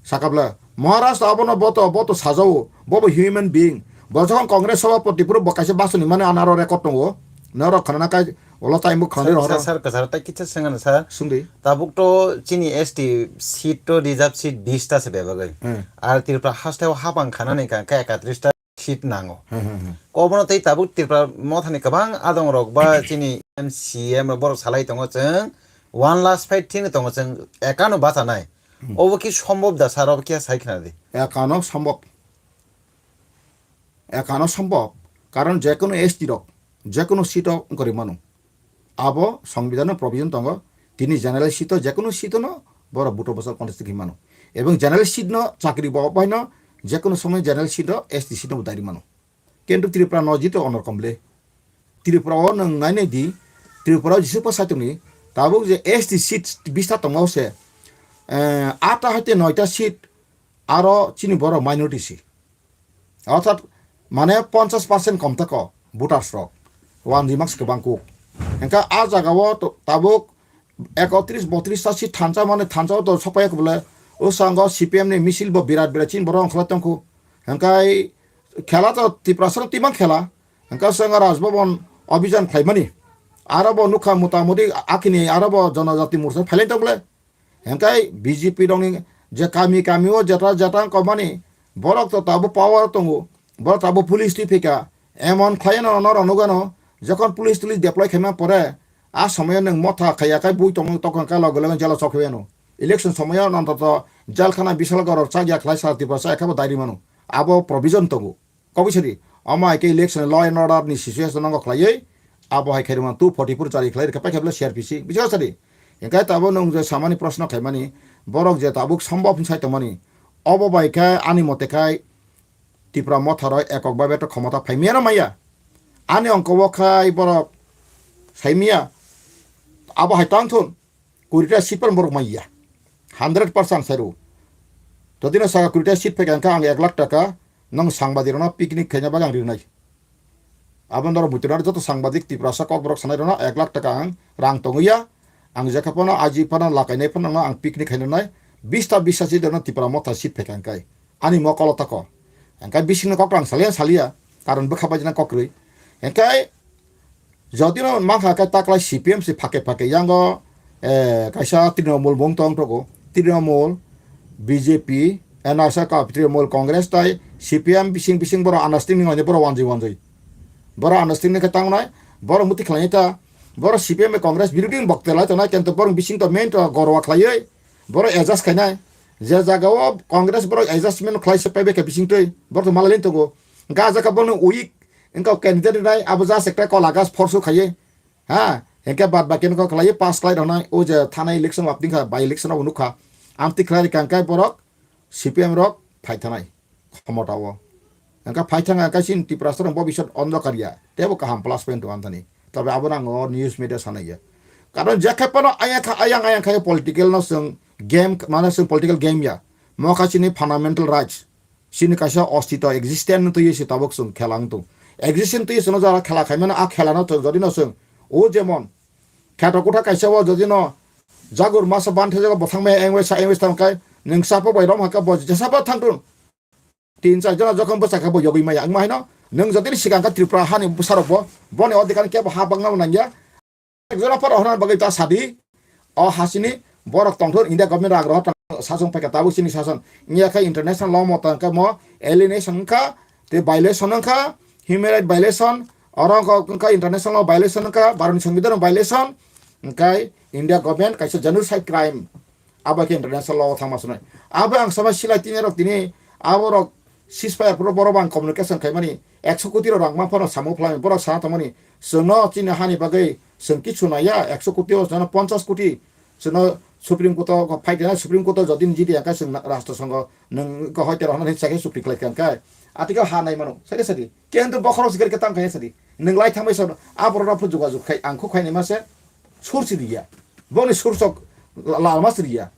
Saka ble. Maharaj to abono boto, boto sajao. Bobo human being. Bo jokhon Congress sabhapati phuru bo kaisa basu ni mane anaro record tongo. Norok khana kai ulo time bo khana Sir, ro sir, horo. Sir, kwcharo tai kitsa sengano sir. Sungdi. Tabuk to chini S T seat to reserve seat bis ta se bebagwi. Hmm. Ar Tripura haste o hapang khana ni ka, ka ekatris ta seat nango. Hmm, hmm, hmm. Obono tei tabuk Tripura Mothani kwbang adong rok ba chini M C M rok borok salai tongo chwng one last fight thini tongo chwng ekano bachanai. Hmm. Obo ki sombhob da sir, obo kiya sai khna di. Ekano sombhob. Ekano sombhob. Karon jekunu S T rok, jekunu seat o wngkori mano. Abo Songbidhano provision tongo, tini general seat o jekunu seat no borok buto bosor contest khe mano. Ebong general seat no chakri bo bai no jekunu somoi general seat o S T seat no bo dairi mano. Kintu Tripura no jito onor komble. Tripura o nwng nainai di, Tripura o jisuk pa saitung ni, tabuk je S T seat bista tongo se, eh, atta haite noita seat aro chini borok minority si. Orthat, mane, ponchash percent kom tako voters rok. Wan remarks kwbang kuk. Hingkha a jaga o to-, tabuk ekotris botris ta seat thansa mane thansa o to sokpaiya kwbole. O sango C P M ni misil bo birat birat chin borok ongkhlai tongkhu. Hingkha khela to Tiprasa no timang khela. Hingkha sango Raj Bhavan Abhijan khlaimani. Aro bo nukha mota moti akini aro bo Janajati Morcha phailai tongkhle. Hingkai B J P rokni je kami kami o jeta jeta wngkha mani, borok to tabuk power tongo, borok tabuk police twi phika, emon khlai no norok nugano, jokhon police tuli deploy khaima pore, A somoyo nwng motha khaiya khai bui tongmung tokon kha loge loge jela chokhe ano. Election somoyo nantoto jel khana bisal gorok chakya khlai sal Tiprasa ekha bo dairi mano. Abo provision tongo. Kobui sadi, omo hai khe election law and order ni situation nango khlaiwi, abo hai khairima two forty-four jari khlai rikha paikha bwle C R P C, bisi sadi. Hinkhe tabuk nwng je samani proshno khaimani, borok je tabuk sombhob hin sai tongmani, obo bai khe ani mote khai Tipra motha rok ekok bai beto khomota phaimiyano maya. Ani ongko o khai borok saimiya, abo hai tang thun. Kurita seat pan borok maya. Hundred percent sairu. Todino saka kurita seat phaikha ang ek lakh taka, nong sangbadirokno picnic khaina bagwi ang rinai. Abo norok muitu naro joto sangbadik Tiprasa kokborok sanai rokno ek lakh taka ang rang tongwi ya. Ang jekha phano aji phano lakainai phano ang picnic khainanai. Bista bista si dono Tipra motha seat phaikha ang kai. Ani mokolo tako. Ang kai bisingno kok rang salia salia. Karon bwkha bajina kokrwi. Ang kai Jodi no mankha khe taklai C P M se phake phake yango, eh, kaisa Trinamool mung tong togo. Trinamool, B J P, eh, nasa ka Trinamool Congress tai C P M bising bising borok understanding hwnwi borok wanjwi wanjwi. Borok understanding khe tangnai, borok muti khlainai ta, borok C P M bai Congress biroding bokte lai tongnai, kento borok bising to main to gorwa khlaiwi, borok adjust khainai. Je jaga o Congress borok adjustment khlai se paibai khe bising twi, borok to malai tongo. Ga jaga bono weak, wngkha candidate nai, abo just ekta kola gas force o khaiwi. Ha, hingke bad baki no kok khlai pass khlai rwnai, o je thanai election wapting kha, by election abo nukha. Amtwi khlai rikha hingke borok C P M rok phai thanai khomota o. Hingke phai thang hingke chini Tiprasa rok bobisot ondokar ya. Tebo kaham plus point one thani. Tabe abo nang o news media sanai ya. Karon je khai pano ayang kha, ayang ayang khai political no chwng game, mane chwng political game ya. Mo kha chini fundamental rights. Chini kaisa ostito existence no twiwi se tabuk chwng khela wng tong. Existence twiwi chwngno jara khela khaimano a khela no chwng jodi no chwng. O jemon kheto kutha kaisa o jodi no jagur masa ban thai jago bothang maya engwai sa engwai tang kai nwng chapo bai rom hakhe bo jesa bo thang tong. Tin char jona jokhon bwsa khe bo yogwi maya wng ma haino nwng jodi ni sikang kha Tripura hani bwsa rok bo boni odhikar kebo ha bangna nangya. Jora pharo hwnna bagwi ta sadi. O hasini borok tongthor India government rang rohor tang sasong phaikha tabuk chini sason. Wngya khe international law mo tang khe mo alienation wngkha, tei violation wngkha, human right violation, oro wngkha, wngkha international law violation wngkha, Bharatni Songbidan violation, wngkha India government kaisa genocide crime. Abo khe international law o thangma swnai. Abo ang sama silai tini rok tini abo rok ceasefire phuru borok ang communication khaimani ekso koti rok rang ma phano samung phlai borok sana tongmani chwngno chini hani bagwi chwng kichu naiya ekso koti o chwngno ponchas koti chwngno Supreme Court o phai khe Supreme Court o jodi niji di angkha chwng Rashtra Sangha nwng ko hoi tero hwnwi chakhe chukti khlai kha angkha atikha ha nai mano sadi sadi kento bokhorok sikar khe tang khaina sadi nwng lai thangbai sa aborok rok phuru jogajog khai ang khuk khainai ma se. Sur si riya. Boni sur sok la-, lama si riya.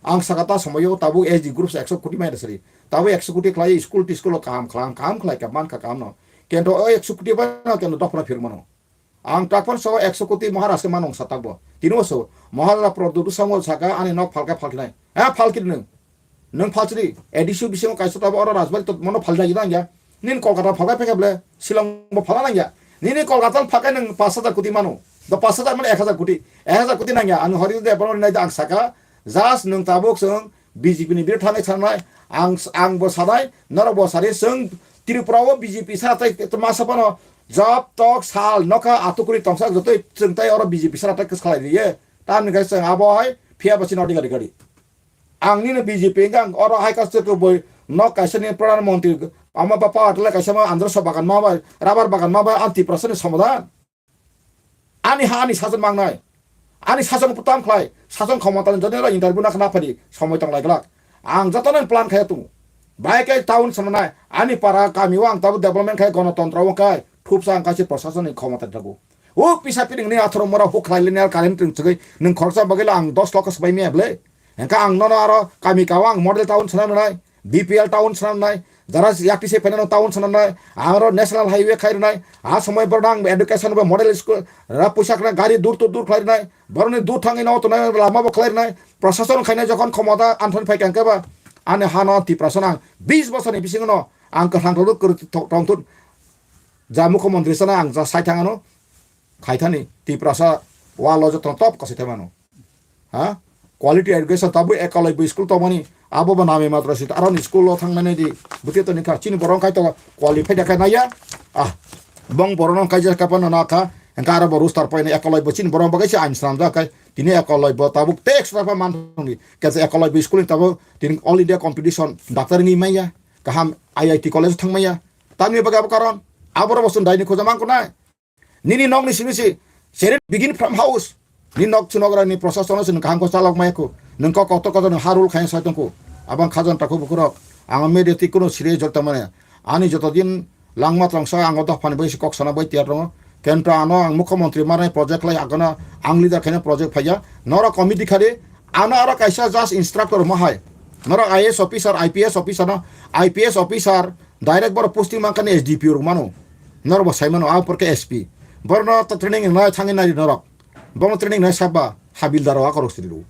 Ang saka ta somoyo tabuk S D groups ekso koti mai sari. Tabuk ekso koti khlai school ti school o kaham khlang, kaham khlai ka man ka kaham no. Kento o ekso koti ba no kento dokna phir mano. Ang takpan so ekso koti Maharaj ke manong satak bo. Tini o so Maharaj pro du samo saka ani nok phalka phalkinai. Ha phalkin nung. Nwng phalsidi, A D C bisingo kaisa tabo oro Rajbari to mono phalna gina ya. Nini Kolkata phalkai phai khe ble, Shillong bo phalna nang ya. Nini Kolkata phalkai nwng pash hajar koti mano. Do pash hajar mano ek hajar koti. Ek hajar koti nang ya. Ang hori de bono nai ang saka, just nwng tabuk chwng B J P ni biroth thangwi sanai, ang, ang bo sanai, norok bo sanai, chwng Tripura o B J P sara tai to masa pano, job tok sal nokha atukuri tongsa jotoi chwng tai oro B J P sara tai kwshalai riye. Tamni khe chwng abo hai phiya basi nodi gari gari. Ang nini B J P hingkha ang oro hai kaisa khe boi nok kaisa ni Pradhan Mantri ama ba power tila kaisa ma Andhra Sop bagan ma bai, rubber bagan ma bai, ang Tiprasa ni somadan. Ani ha ani sason mangnai. Ani sason putam khlai, sason khomota ni jodi interview na khna phadi somoi tong lai glak. Ang joto nang plan khai tung. Bai kai town sananai, ani para kami o ang tabu development khai gonotontro o kai, thupsa ang kaisa prosason ni khomota dago. O pisa piring ni athoro mora huk khlai linear current ring chugui, nung khoroksa bagwi la ang dos lokho swbai miya ble. Engka ang nono aro kami kao ang model town swnam nai, B P L town swnam nai, jara yakti se phainano town swnam nai, aro national highway khai rwnai, a somoi borok ang education bo model school, ra puisa khna gari dur to dur khlai rwnai, borokni dur thangwi no tonai lama bo khlai rwnai, prosason khainai jokhon khomota anthon phai kangkhe ba, ani hano Tiprasa nang bis bosorni bisingo no ang kwthang rok kwrwi tongthun, ja mukho montri sana ang ja sai thangano, khaithani Tiprasa walo jotono top kwsai thai mano. Ha? Quality education tabuk ekalai bo school tongmani abo bo nami matra sit. Aroni school o thangnai di bwtwi toni kha. Chini borok khai to qualify da khai naya. Ah, bong borok no kaisa kapano na kha. Hingke aro bo roster paino Eklavya chini borok bagwi se ain swnamjak khe tini Eklavya tabuk te extra pa man thangdi. Kaisa Eklavya school ni tabuk tini all India competition doctor wngwi manya. Kaham I I T college thang manya. Tamni bagwi abo karon. Aboro bo chwng daini khoja man kunai. Nini nokni simi si. Seri begin from house. Ni nok chunok rani prosasono chwng kaham khe chalok maya kho. Nwng kok kotor kotor nwng harul khaina sai tongkho. Abang khajan takhu bukhurok. Ang media twi kuno siri jor tongmani. Ani joto din langma tongsa ang o dophani bai se kok sana bai tiyar tongo. Kento ano ang mukhyamantri manai project lai agana ang leader khaina project phaiya. Noro committee khali ano aro kaisa just instructor mo hai. Noro I A S officer, I P S officer no, I P S officer direct boro posting mankani S D P O rok mano. Noro bo sai mano a porke S P. Borno to training nai thangi nai norok. Bono training nai sabba habildar o akorok sirilu.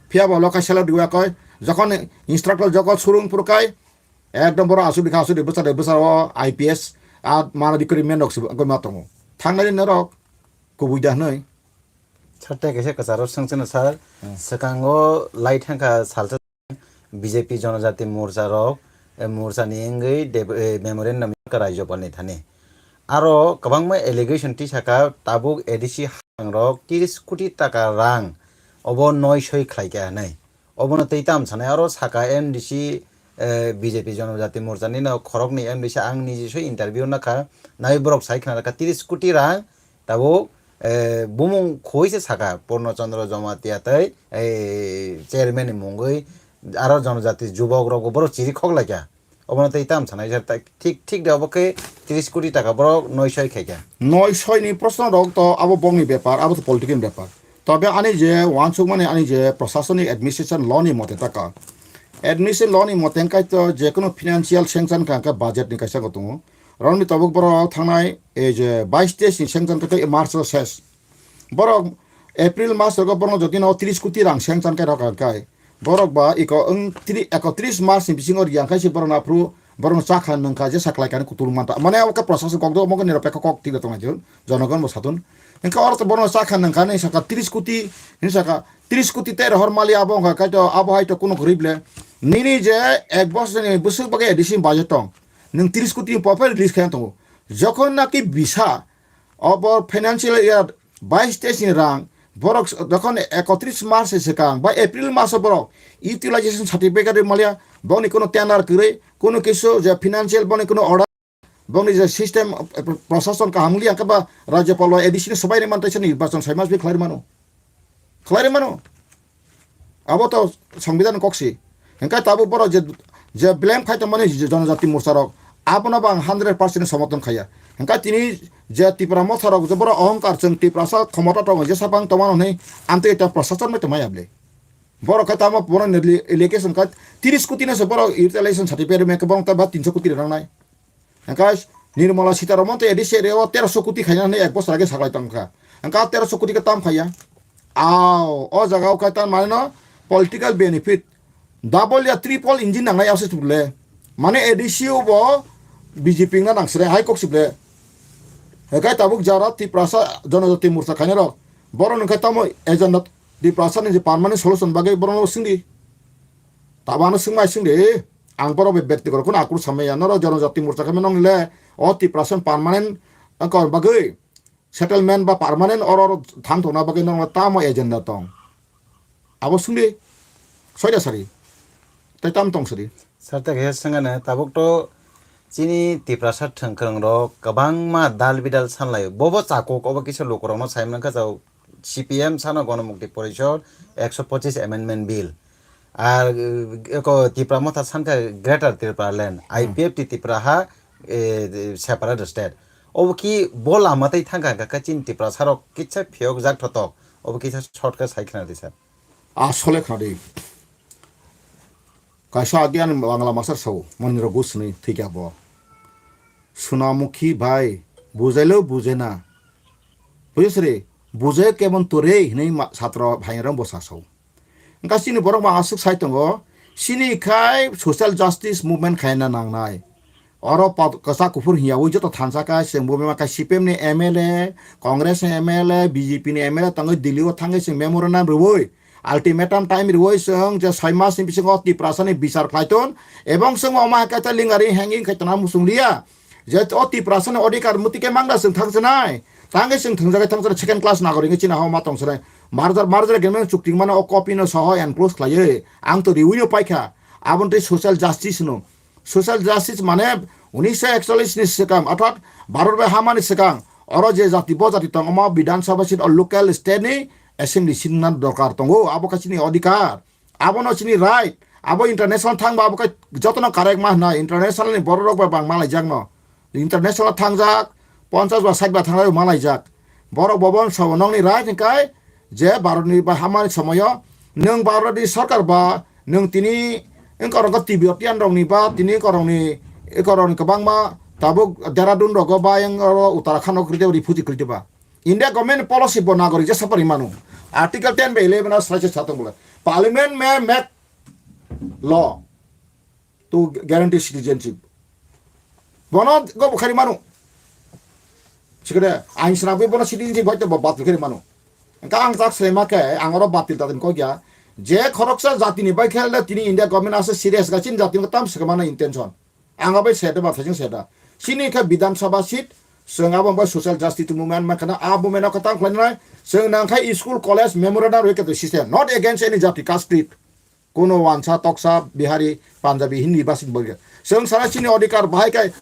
Phiya bo lokai sela diwa koi. Jokon instructor jokon surung purkai. Ekdom boro asuk dikha asuk di bwsa de bwsa o I P S a mana di kori men rok se goma tongo. Thangnai norok kubui da hnoi. Sir, tei kaisa kwcharo swngchano sir, Hmm. Swkango lai thangkha salsa B J P Jonojati Morcha rok, eh, Morcha ni wngwi deb-, eh, memorandum rajyapal ni thani. Aro kwbangma allegation tisaka tabuk A D C rang rok tiris koti taka rang obo noi soi khlaikha hinwi. Obono tei tam sanai aro saka M D C, eh, B J P Jonojati Morcha ni no khoroknwi M D C ang niji soi interview nakha nai borok sai khna kha tiris koti rang tabuk, eh, bumung khoi se saka Purno Chandra Jamatia tei, eh, chairman ni mungwi aro Jonojati jubok rok borok chiri khok laikha. Obono tei tam sanai sir, tak thik, thik de obo khe tiris koti taka borok noi soi khaikha. Noi soi ni proshno rok to abo bongni bepar, abo to political ni bepar. Tobe ani je wansukmani ani je proshasonic administration law ni mote taka. Administration law ni mote wngkha to je kono financial sanction ka, ka budget ni kaisa ko tongo. Roni tabuk borok thangnai ei je bais teis ni sanction ka tei March o ses. Borok April mas rogo borokno jotino tris koti rang seng chan kai rok kai. Borok ba iko wng tri-, ekotris mas ni bisingo riyang kai se borokno aphuru borokno chakha nungkha je saklai kani kutung manta. Mane abo khe prosason kok do omo khe nirok pekha kok twi tong ai jun. Jonogon bo satun. Hingkhe oro to borokno chakha nungkha ni saka tris koti, ni saka tris koti tei rohor mali abo wngkha kai to abo hai to kuno kwrwi ble. Nini je ek bosor ni bwswk bagwi addition budget tong. Nwng tris koti ni pofai release khai tongo. Jokhon naki bisa obo financial year bais teis ni rang, borok s-, jokhon ekotris mas se swkang ba April mas o borok utilization certificate rwi maliya, bokni kuno tender kwrwi, kuno kisu je financial bokni kuno order, bokni je system, eh, pro-, prosason kaham wngli, hwnkhe ba rajyapal bai A D C ni swbai rwmani teisa nirbachon sai mas bi khlai rwmano. Khlai rwmano. Abo to Songbidan kok si. Hingkhe tabuk borok je, je blame khai tongmani je Jonojati Morcha rok, abono bo ang hundred percent somorthon khaiya. Hingkhe tini je Tipra Motha rok je borok ohongkar chwng Tiprasa khomota tongo je sapang tongmano hinwi amtwi ta prosason bai tongmaya bwle. Borok khe tamo borok ni li-, allegation khe tris koti no se borok utilization certificate rwmani khe borok ta ba tinso koti rwnai. Hingkhe Nirmala Sitaraman tei A D C area o teroso koti khaina hinwi ek bosor age saklai tongkha. Hingkhe a teroso koti khe tam khaiya. Ao, o jaga o khe tam manwi no political benefit. Double ya triple engine nangnai ase chuble. Mane A D C o bo B J P wngna nang sre hai kok chuble. Hingkhe tabuk jara Tiprasa Jonojati Morcha khaina rok. Borok nungkhe tamo agenda Tiprasa ni je permanent solution bagwi borok no swngdi. Tabano swngmai swngdi. Ang borok bai bekti korok kheno akur samaya. Norok Jonojati Morcha khe nong le o Tiprasa permanent wngkha bagwi settlement ba permanent oro oro thang tongna bagwi norok tamo agenda tong. Abo swngdi. Soida sari. Tei tam tong sari. Sir, tei khe swngano tabuk to chini Tiprasa thwngkwrwng rok kwbangma dal bidal sanlai. Bobo chakuk obo kisa lukurokno sai mankha chao. C P M sano Gonomukti Porishod ekso pochis Amendment Bill. Ar, uh, eko Tipra Motha sankha Greater Tipraland, Hmm. I P F T Tipra ha, eh, separate state. Obo ki bo lama tei thangkha hwnkha khe chini Tiprasa rok kisa phiyok jak thotok. Obo kisa short khe sai khna di sir. Asole khna di. Kaisa agi ani Bangla masar sao, moni rok gusni thikya bo. Sunamukhi bhai, bujailo bujena. Bujisri, bujai kemon tore hinwi ma-, satro bhai rok bo sasao. Hingkha chini borok ma aswk sai tongo, chini khai social justice movement khaina nangnai. Oro pa-, kwchak kuphur hiyaui joto thansa kha, chwng bo bema kha C P M ni M L A, Congress ni M L A, B J P ni M L A tangwi Delhi o thangwi chwng memorandum rwui, ultimatum time rwui chwng je soi mas ni bisingo Tiprasa ni bichar khlai ton, ebong chwng omo hai khe ta lingari hanging khai tongna muchung liya. Je o Tiprasa ni odhikar muti khe mangda chwng thang chnai. Tangwi chwng thwngjagwi thangsa second class nagorik wngwi chini hao ma tongsanai. Merger, merger agreement chukti mano o copy no soho enclose khlaiwi ang to riwi no paikha. Aboni tei social justice no. Social justice mane unisho ekchollish ni swkang, orthat Bharat bai hamani swkang, oro je jati bo jati tong, omo Bidhan Sabha seat o local state ni assembly seat wngna dorkar tongo, abo khe chini odhikar, abono chini right, abo international thangba abo khe jotono correct ma hwnna, international ni borok rok bai bang malaijakno, international thangjak, ponchas ba sait ba thangjak malaijak, borok bo bono sabo nokni right hwnkhe je Bharat ni ba hamani somoyo nwng Bharat ni sarkar ba nwng tini wngkha rok Tibetan rok ni ba tini wngkha rok ni wngkha rok ni kwbangma tabuk Dehradun rogo ba yang oro Uttarakhand o kwrwi tei refugee kwrwi tei ba. India government policy bo nagorik jesa pari manu. Article ten by eleven o sai se satong bole. Parliament may make law to guarantee citizenship. Bono go bukhari manu. Sikede ain swnamwi bono citizenship hoito bo batil khari manu. Engka ang tak sema khe ang oro batil tatin kok ya. Je khoroksa jatini bai khel tini India government ase serious ga chin jatini tam se mana intention. Ang abai seda ba thajing seda. Sini kha Bidhan Sabha seat, chwng abo bai social justice movement ma khana a movement o kha tang khlainai. Chwng nang khai school, college, memorandum roi kha system. Not against any jati, caste, creed. Kuno wansa, toksa, Bihari, Punjabi, Hindi, basing bagwi. Chwng sana sini odhikar bahai kai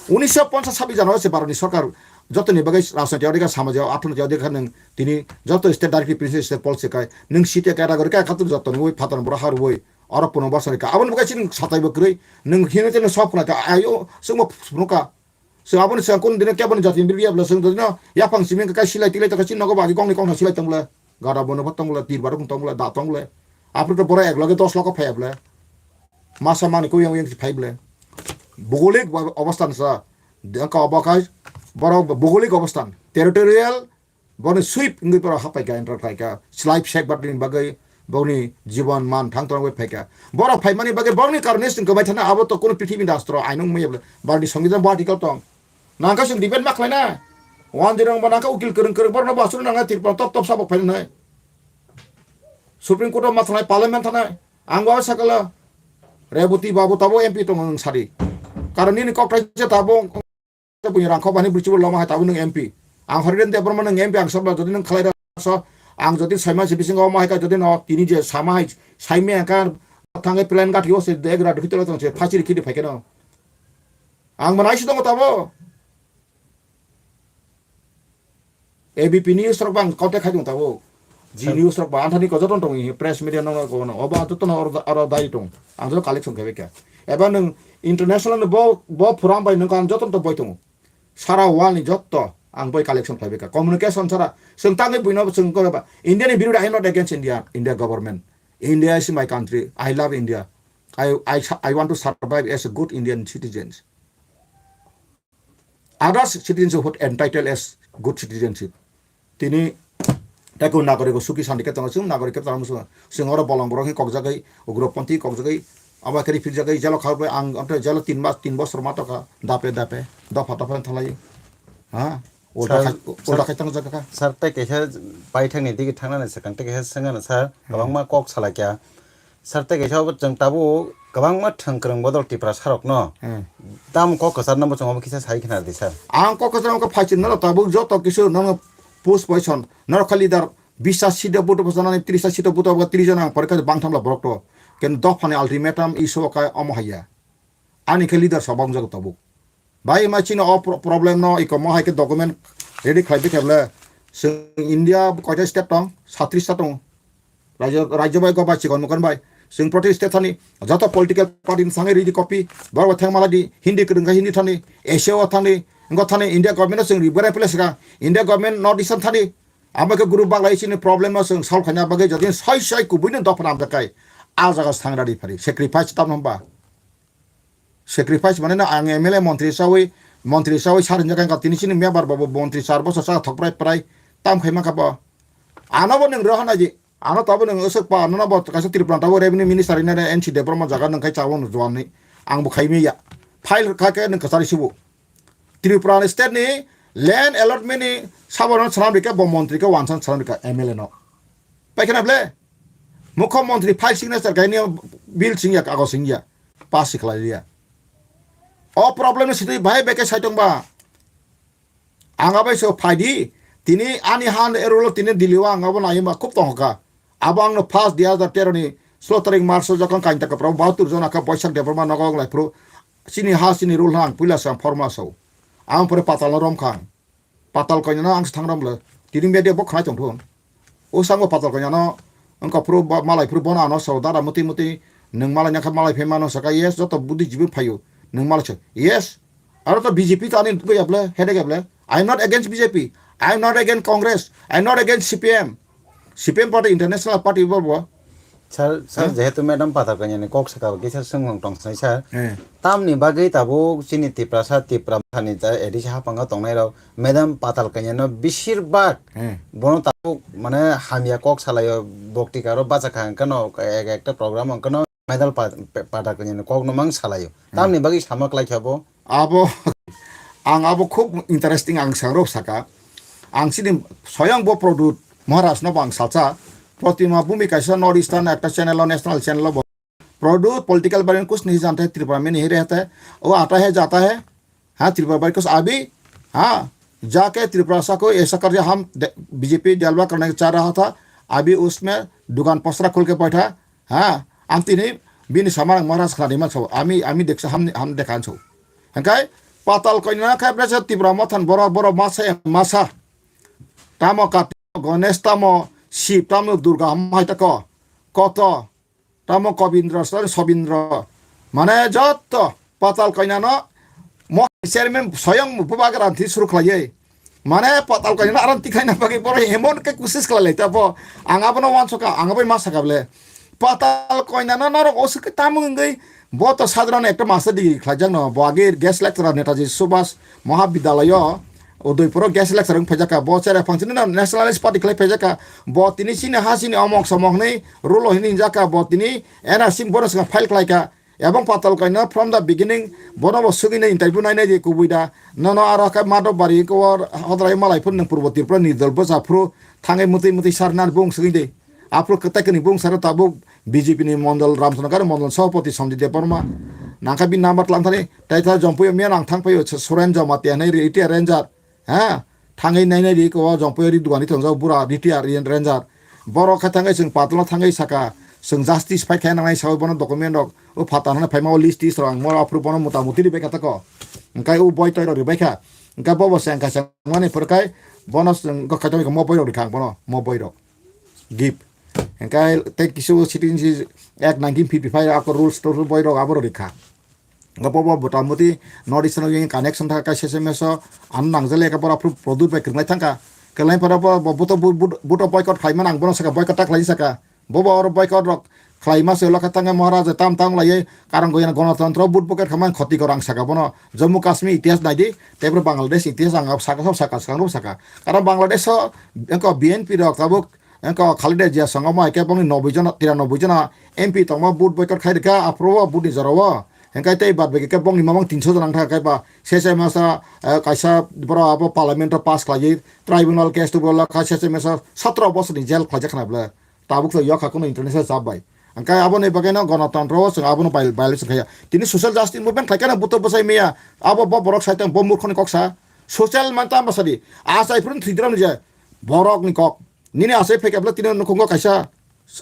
unisho ponchas sabbi jano se Bharat ni sarkar jotoni bagwi rajniti odhikar, samajik, arthaniti odhikar nung tini joto state directly principal state policy kai nung site category kai khatung jotoni ui phatar bora har ui oro puno bosoni ka aboni bagwi chini satai bo kwrwi nung hino tene sok khna ka ayo sungbo phunukha. So aboni swkang kun dino keboni jati ni bibia bla sung dino yaphang simi kai silai tilai taka chini nogo bagi kongni kongthang silai tong bla. Gada bono bo tong bla, tir barok tong bla, da tong bla. Apre to bora ek loge dos loko phai bla. Masa mani ko yang yang phai bla. Bhugolik obostan sa. Dengka obo kai bora bhugolik obostan. Territorial boni sweep ngui bora hapai ka enter khai ka. Slai sek bat ni bagai boni jibon man thang tong bai phai ka. Bora phai mani bagai boni karone sing ko bai thana abo to kono prithibi dastro ainung mai bla. Bani songidan bo article tong. Nangkha sing debate ma khlaina. Wan dirang ba nangkha ukil kwrwng kwrwng borno ba aswk nangkha Tripura top top sabok phainai. Supreme Court o ma thanai, Parliament thanai. Ang ba sakala Reboti babu tabo M P tongo nwng sadi. Karon nini kok thaisa tabo buini rangkho bani bwrwichibo loma hai tabo nwng M P. Ang Hariren Debbarma nwng M P ang sabla jodi nwng khlai da so ang jodi saima se bisingo ma hai ka jodi no tini je sama hai saime ang ka thangai plan gathi o se degra dukhi tolo tong se phachiri khidi phai keno. Ang mana isi tongo tabo. A B P news rok bang contact khai tongo tabo. G news rok ba anthani ko joto tong press media no ko no oba joto no oro dai tong. Ang joto collection khai beka. Eba nung international no bo bo program bai nung kan joto to boi tongo. Sara world ni joto ang boi collection khai beka. Communication sara sung tangwi buino sung ko ba. India ni biruda, I am not against India, India government. India is my country. I love India. I I I want to survive as a good Indian citizens. Others citizenship would entitled as good citizenship. Tini taiku nagorik suki santi khe tongo, chwng nagorik khe tongo, chwng oro bolong borok khe kokjagwi, ugroponthi kokjagwi, abo khe riphiljagwi jelo kha bai ang amtwi jelo tin mas, tin bosor ma tokha, dape dape, dopha dopha thalai. Ha? Ulta khai, ulta khai tong jaga kha. Sir, tei kaisa paithakni digi thangnani swkang tei kaisa swngano sir, kwbangma kok salai kha. Sir, tei kaisa obo chwng tabuk kwbangma thwngkwrwng bodol Tripura sarokno. Hmm. Tamo kok kwchar no bo chwng obo kisa sai khna di sir. Ang kok kwchar no phaichwng no tabuk joto kisu no post position no kha leader bis ta seat o buto bwchanani tris ta seat o buto bwkha tris jona ang porikha bangtham la borok to. Ken dophani ultimatum issue o kai omo haiya. Ani khe leader sa bang jago tabuk. Bai ma chini o pro-, problem no iko mo hai khe document ready khlai bikhe ble. Chwng India koita state tong? Satris ta tong. Rajya, rajya bai go bai chikon mukon bai. Chwng protest state thani joto political party ni sangwi ready copy. Borok thang mala di Hindi kwrwng kha Hindi thani. Asia o thani. Ngo thani India government o chwng ready phle sika. India government North Eastern thani. Amo khe group baglai chini problem no chwng solve khaina bagwi jodi soi soi kubui no dopha namjak kai. A jaga sangra di phari. Sacrifice tam hamba. Sacrifice mane no ang M L A montri sawi, montri sawi sar hinjak ang tini sini mebar babu montri sar bosor sa thok prai prai tam khai mangkha bo. Ano bo nwng rohana ji, ano tabo nwng osok pa, ano bo kaisa Tripura tabo revenue minister ina N C Debbarma jaga nwng khai chawo no juan ni. Ang bo khai miya. File kha khe nwng kasari sibu. Tripura ni state ni land allotment ni sabono sanam rika bo montri khe wansan sanam rika M L A no. Paikhe na ble? Mukho montri file signature kaini bill singya, kagoj singya, pass si khlai liya. O problem ni sitwi bahai beke sai tong ba. Ang abai so phai di, Tini ani han erolo tini Delhi o ang abo naima khub tongkha. Abo angno first dui hazar tero ni solo tarik March o jokon kainta kaprao bahatur jona kha Boisak Debbarma nogo wng lai phuru chini ha chini rule hwnang puila se ang forma sao. Ang pore patal no rom khang. Patal koinano ang se thang rom le. Tini media bo khnai tong thun. O sango patal koinano wngkha phuru ba malai phuru bono ano sao dada muti muti nwng malai nangkha malai phai mano saka yes joto budi jibu phaio. Nwng malai se yes. Aro to B J P to ani tugui able, headache able. I am not against B J P. I am not against Congress. I am not against C P M. C P M party international party bo bo. Sir, sir, Huh? Jehetu madam pathar kanya ni kok saka kisa sung tong sai sir. Eh. Tamni bagwi tabuk chini Tiprasa, Tipra thani ta A D C hapanga tongnai rok madam patal kanya no bisir bak Eh. bono tabuk mane hamya kok salayo bokti karo bacha kha kano ek ekta program kano medal pa-, pa-, pathar kanya ni kok no mang salayo. Hmm. Tamni bagwi sama klai kha bo. Abo, ang abo khub interesting ang sangrok saka. Ang sini soyang bo Pradyut Maharaj no bo ang salsa. Pratima Bhumi kaisa North Eastern ekta channel o, national channel o bo. Pradyut political bari kusni jante Tripura mini hire hete. O ata hai jata hai. Ha, Tripura bari kus abi. Ha, jake Tripura sako aisa karya ham de-, B J P jalwa karne cha raha tha. Abi usme dukan posra khul ke baitha. Ha, ang tini bini samang Maharaj khna di man so. Ami, ami deksa ham, ham dekhan so. Hengkai patal koina khai bresa Tipra mothan boro, boro masa, masa. Tamo Kartik, Ganesh tamo, Shiv tamo, Durga ham hai tako. Koto, tamo Kobindra, Sobindra. Mane jotto patal koina no mo chairman soyong bubagra thi suru khlaiye. Mane patal koina aran tikhaina bagwi boro emon khe kusis khlai lai ta bo. Ang abono wansukha, ang abo ma sakha bole. Patal koina no norok osuk tamung wngwi bo to sadharon ekta master degree khlaijak no. Bo age guest lecturer Netaji Subhas Mahavidyalaya o Udaipur o guest lecturer wng phaijakha. Bo chere phang chini no nationalist party khlai phaijakha. Bo tini chini ha chini omok somok hwnwi rulo hwnwi hinjakha. Bo tini N R C bono swkang file khlaikha. Ebong patal koina from the beginning bono bo swgwini interview nainai di kubui da. Nono aro khe Madhobari ko hodrai malai phun nwng Purbo Tripura ni dol bwsa phuru thangwi mwtwi mwtwi sar nan bung swgwi di. Aphuru kwtai kwni bung sar tabuk B J P ni mondol Ramchandra Gari mondol Sabhapati Sanjay Debbarma. Nangkha bini number tlang thani tai tha Jompuio miya nang thang phaio Suren Jamatia hinwi retired ranger. Ha, thangwi nainai ri ko jong pori duani tongjak bura retired ranger. Borok khe thangwi chwng patalo thangwi saka chwng justice pai khe nangnai sawi bono document rok o phatar hwnwi phaima o list tist rok ang moro aphuru bono mota muti ribai kha tako. Hwnkhe o boi toi rok ribai kha. Hwnkhe bobo se wngkha se wngmani phuru khai bono chwng kaitor mo boi rok rikha ang bono mo boi rok gift. Hwnkhe tei kisu citizenship act nineteen fifty five ako rules tools boi rok abo rok rikha. Hwnkhe bo bo mota muti North Eastern Union connection thangkha kaisa S M S o, ano nangjakle khe bora phuru Pradyut bai kwrwnglai thangkha. Kwrwnglai phano bo, bo, buto, bu-, bu-, buto boycott khlaimani ang bono sakha, boycott ta khlai sakha. Bo bo oro boycott rok khlaima se lokha thangkha Maharaj tam tam laiwi karang goyana gonotontro vote boycott khamani khoti gorang sakha bono. Jammu Kashmir itihas naidi, tei boro Bangladesh itihas ang sakha, sakha, sakha, sakha. Karon Bangladesh o engko B N P rok tabuk Engko Khaleda Zia songamo hai khe bongni noboi jona, tiranoboi jona M P tongma vote boycott khai rwkha, aphuru o vote ni jora o. Hengkai tei bad baki khe bongni mamang tinso jona wngkha khe ba sese masa, eh, kaisa borok abo parliament o pass khlaiwi tribunal case tubula kha sese masa sotro bosor ni jail khlaijak khna bwle. Tabuk to yok hakhe no international chap bai. Hengkai aboni bagwi no gonotontro o chwng abono viol-, violation khaiya. Tini social justice movement khlaikha no buto bwsai maya. Abo bo borok saitan bo murkhoni kok sa. Social man tamo sadi. Achai phuru thwidram je borok ni kok. Nini asai phaikha bwle tini nukhungo kaisa,